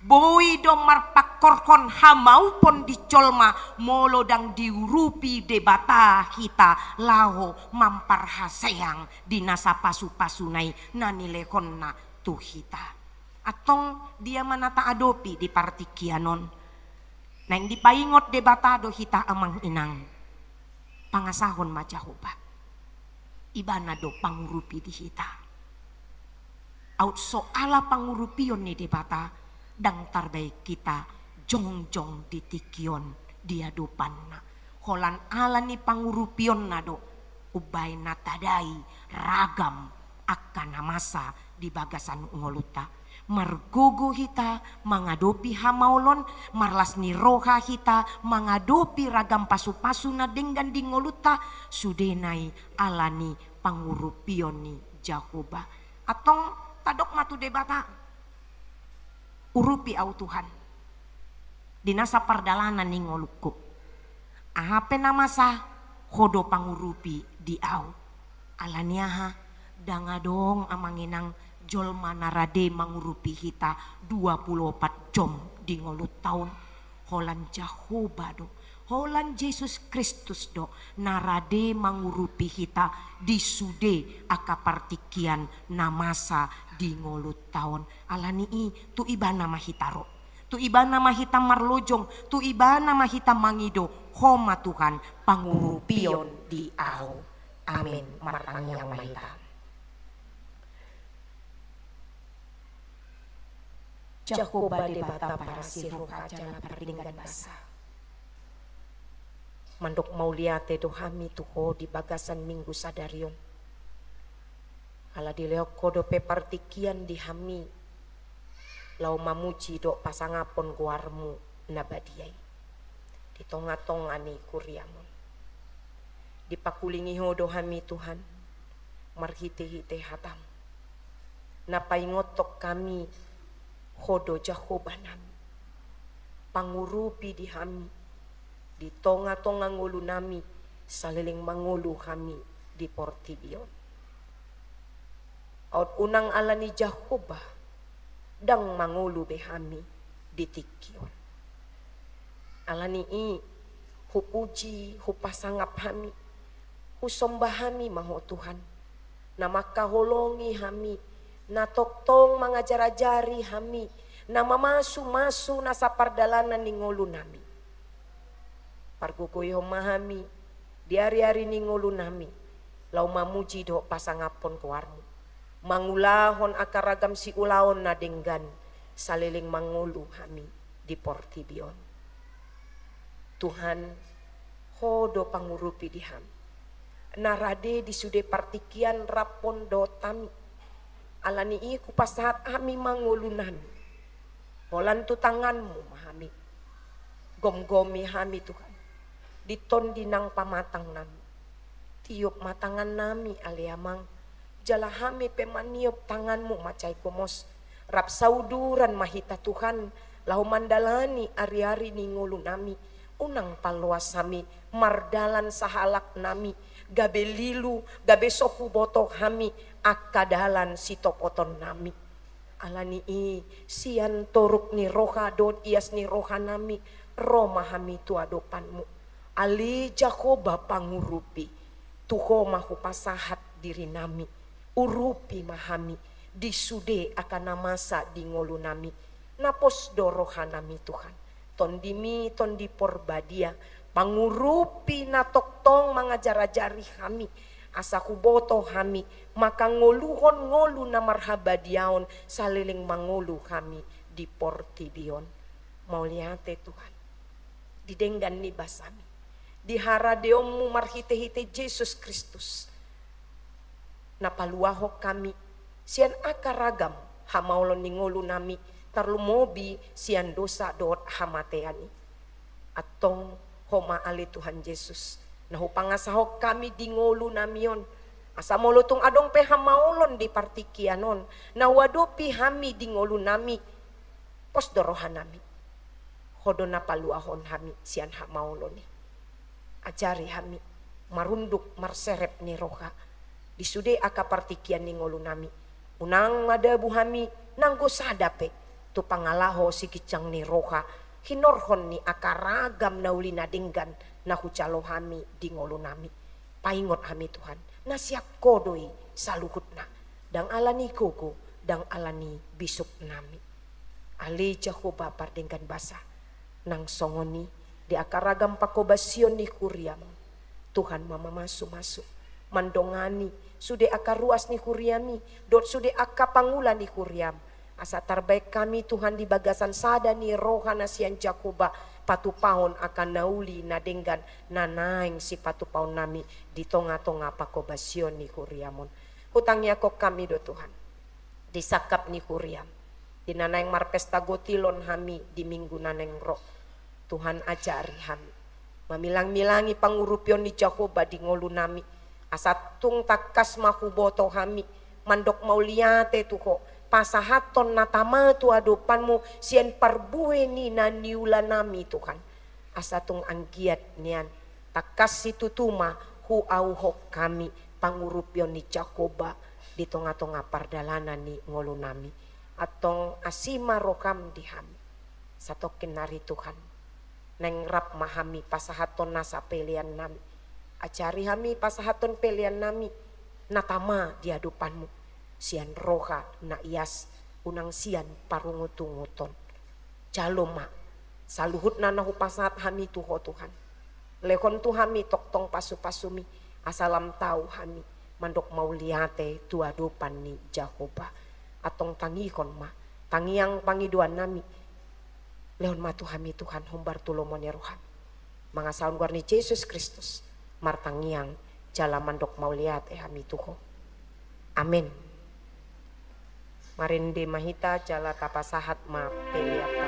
Boi do marpangkorhon hamaupon di jolma molo ndang diurupi Debata hita laho mamparhaseang di nasa pasupasuna i na nilehonna tu hita. Antong dia ma na taadopi di partingkian on? Naeng dipaingot Debata do hita amang inang. Pangasahon ma Jahowa. Ibana do pangurupi di hita. Aut so ala pangurupion ni Debata, ndang tarbaen hita jongjong di tingki on di adopanna. Holan ala ni pangurupionna do umbaen na tadai ragam angka na masa di bagasan ngolunta. Margogo hita mangadopi hamaolon, marlas ni roha hita mangadopi ragam pasupasu na denggan di ngolunta, sudena i ala ni pangurupion ni Jahowa. Antong tadok ma tu Debata, urupi ahu Tuhan, di nasa pardalanan ni ngolungku. Aha pe na masa, Ho do pangurupi di ahu. Ala ni aha? Ndang adong, amang inang, jolma na rade mangurupi hita dua pulu opat jom di ngolunta on. Holan Jahowa do, holan Jesus Kristus do na rade mangurupi hita di sude angka partingkian na masa di ngolunta on. Ala ni i, tu Ibana ma hita ro. Tu Ibana ma hita marlojong, tu Ibana ma hita mangido, Ho ma Tuhan pangurupion di ahu. Amin. Martangiang ma hita. Jahowa Debata parasi roha jala pardenggan basa. Mandok mauliate do hami tu Ho di bagasan Minggu sadari on. Ala dilehon Ho dope partingkian di hami, laho mamuji dohot pasangaphon goarMu na badia i di tongatonga ni kuriaMon. Dipakulingi Ho do hami Tuhan, marhitehite hataM. Na paingothon hami, Ho do Jahowa nami. Pangurupi di hami, di tongatonga ngolunami, saleleng mangolu hami di portibi on. Aut unang ala ni Jahowa, ndang mangolu be hami di tingki on. Ala ni i, hupuji, hupasangap hami, husomba hami ma Ho Tuhan, na mangkaholongi hami, na tongtong mangajarajari hami, na mamasumasu nasa pardalanan ni ngolunami. Pargogoihon ma hami di ariari ni ngolunami, laho mamuji dohot pasangaphon goarMu, mangulahon angka ragam siulaon na denggan, saleleng mangolu hami di portibi on. Tuhan, Ho do pangurupi di hami, na rade di sude partingkian raphon dohot hami. Ala ni i hupasahat hami ma ngolunami, holan tu tanganMu ma hami. Gomgomi hami Tuhan, di tondi nang pamatangnami. Tiop ma tangannami ale Amang, jala hami pe maniop tanganMu mansai gomos. Rap sauduran ma hita Tuhan, laho mandalani ariari ni ngolunami. Unang paloas hami mardalan sahalaknami, gabe lilu, gabe so huboto hami angka dalan sitopotonnami. Ala ni i, sian toruk ni roha dohot ias ni rohanami, ro ma hami tu adopanMu. Ale Jahowa pangurupi, tu Ho ma hupasahat dirinami. Urupi ma hami di sude angka na masa di ngolunami. Na pos do rohanami Tuhan. TondiMi Tondi Porbadia, pangurupi na tongtong mangajarajari hami, asa huboto hami mangkangoluhon ngolu na marhabadiaon saleleng mangolu hami di portibi on. Mauliate Tuhan, di denggan ni basaMi, di haradeonMu marhitehite Jesus Kristus, na paluahon hami sian angka ragam hamaolon ni ngolunami, tarlumobi sian dosa dohot hamatean i. Antong Ho ma ale Tuhan Jesus, na hupangasahon hami di ngolunami on, asa molo tung adong pe hamaolon di partingkian on na huadopi hami di ngolunami, pos do rohanami. Ho do na paluahon hami sian hamaolon i. Ajari hami marunduk marserep ni roha di sude angka partingkian ni ngolunami. Unang madabu hami nanggo sada pe tu pangalaho siginjang ni roha, hinorhon ni angka ragam na uli na denggan na hujalo hami di ngolunami. Paingot hami Tuhan, na sian Ho do i saluhutna, ndang ala ni gogo, ndang ala ni bisuknami. Ale Jahowa pardenggan basa, nang songon i di angka ragam panghobasion ni huriaMon, Tuhan ma mamasumasu, mandongani sude angka ruas ni huriami, dohot sude angka pangula ni huriam. Asa tarbaen hami, Tuhan, di bagasan sada ni roha na sian Jahowa, patupahon angka na uli na denggan na naeng sipatupaonnami di tongatonga panghobasion ni huriam on. Hutangiangkon hami do, Tuhan, di sangkap ni huriam, di na naeng marpesta gotilon hami di minggu na naeng ro. Tuhan, ajari hami mamilangmilangi pangurupion ni Jahowa di ngolunami, asa tung tangkas ma huboto hami mandok mauliate tu Ho, pasahathon na tama tu adopanMu sian parbue ni na niulanami, Tuhan. Asa tung anggiat nian tangkas situtu ma huauhon hami pangurupion ni Jahowa di tongatonga pardalanan ni ngolunami. Antong asi ma rohaM di hami satongkin nari, Tuhan. Naeng rap ma hami pasahathon nasa peleannami. Ajari hami pasahathon peleannami na tama di adopanMu sian roha na ias, unang sian parungutunguton. Jalo ma saluhutna na hupasahat hami tu Ho, Tuhan. Lehon tu hami tongtong pasupasuMi, asa lam tau hami mandok mauliate tu adopan ni Jahowa. Antong tangihon ma tangiang pangidoannami. Lehon ma tu hami, Tuhan, hombar tu lomo ni rohaM. Mangasahon goar ni Jesus Kristus martangiang jala mandok mauliate hami tu Ho. Amen. Marende ma hita jala tapasahat ma peleanta.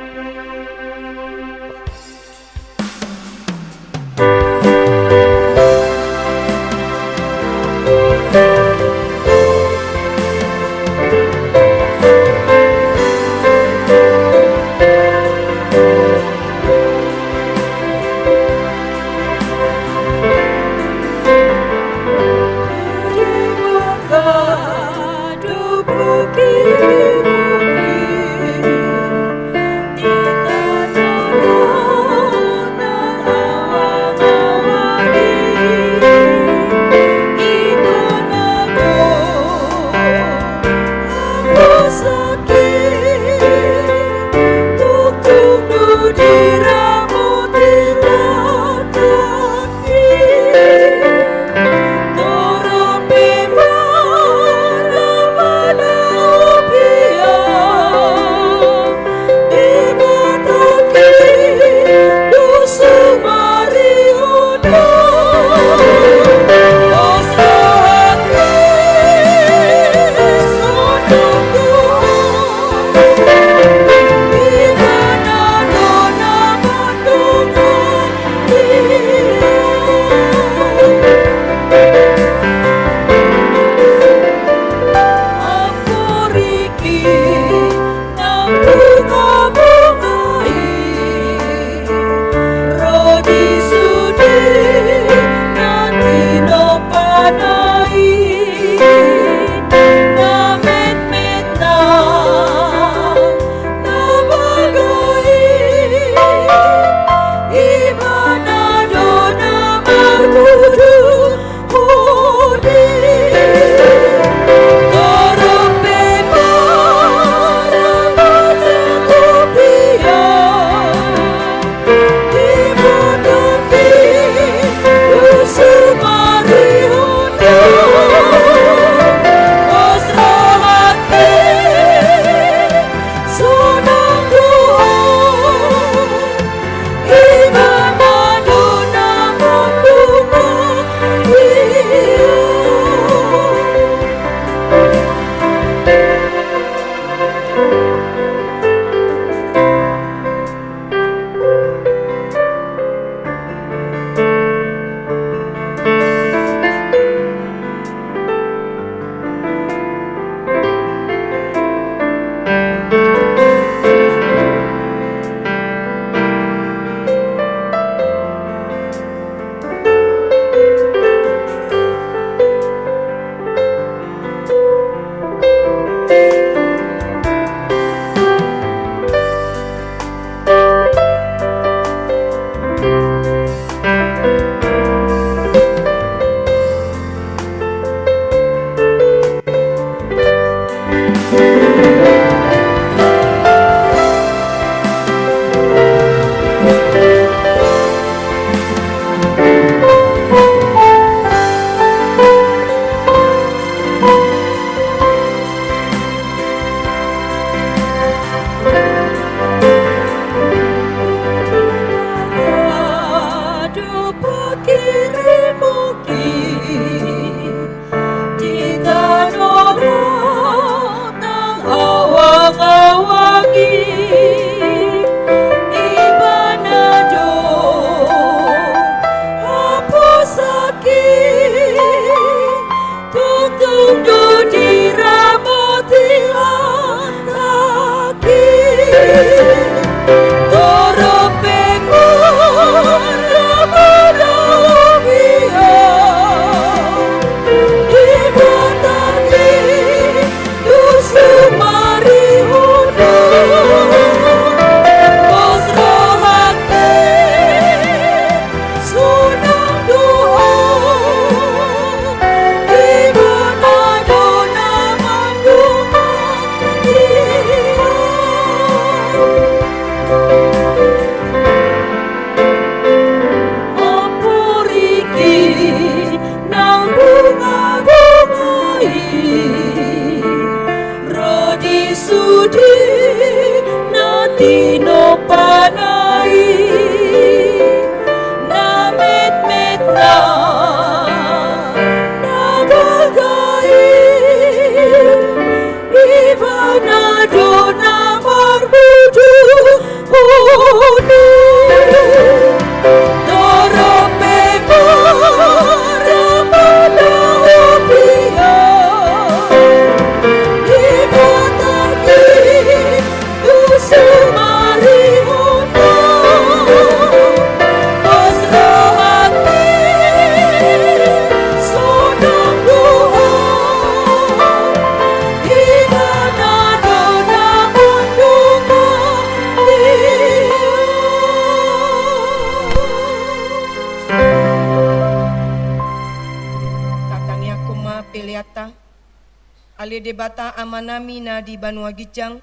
Debata Amanami na di banua ginjang,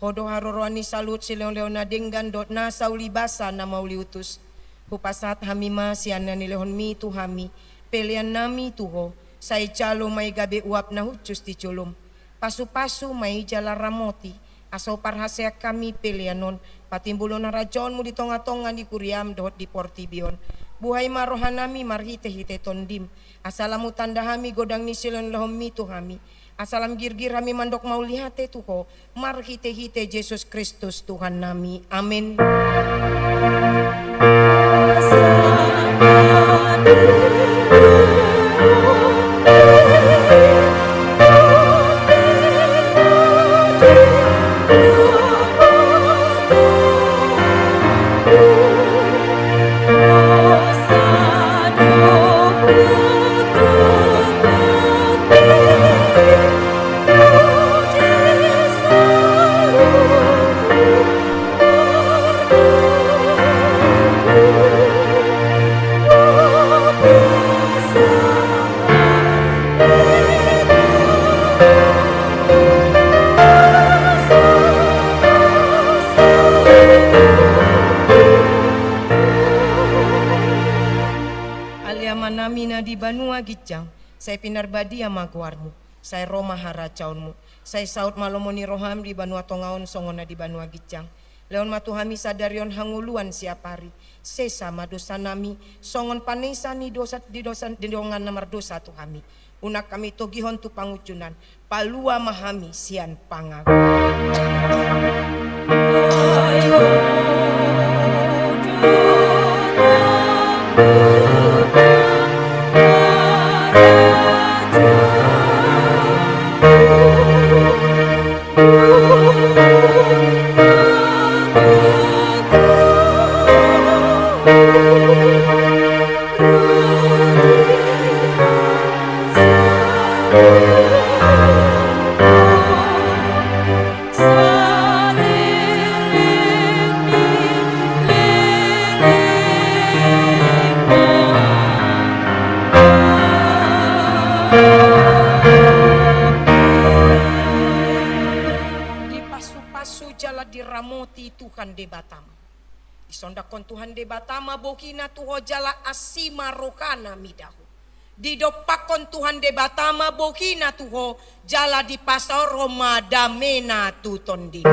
Ho do haroroan ni saluhut silehonlehon na denggan dohot nasa ulibasa na mauliutus. Hupasahat hami ma sian na nilehonmi tu hami peleannami tu Ho, sai jalo ma i gabe uap na hushus di jolom. Pasupasu ma i jala ramoti, asa huparhaseang hami pelean on patimbulhon harajaonmu di tongatonga ni kuriam dohot di portibi on. Buhai ma rohanami marhitehite Tondim, asa lam hutanda hami godang ni silehonlehonmi tu hami, asa lam girgir hami mandok mauliate tu Ho, marhitehite Jesus Kristus Tuhannami. Amen. Ale Amanami na di banua ginjang, sai pinarbadia ma goarmu, sai ro ma harajaonmu, sai saut ma lomo ni roham di banua tonga on songon na di banua ginjang. Lehon ma tu hami sadari on hangoluan siapari. Sesa ma dosanami, songon panesa ni dosa, di dosa, di dongan na mardosa tu hami. Unang hami togihon tu pangunjunan, palua ma hami sian pangago. Dipasupasu jala diramoti Tuhan Debatam. Disondangkon Tuhan Debata ma bohina tu ho jala asi ma rohana mida ho. Didompakkon Tuhan Debata ma bohina tu ho jala dipasaorhon ma damena tu tondim.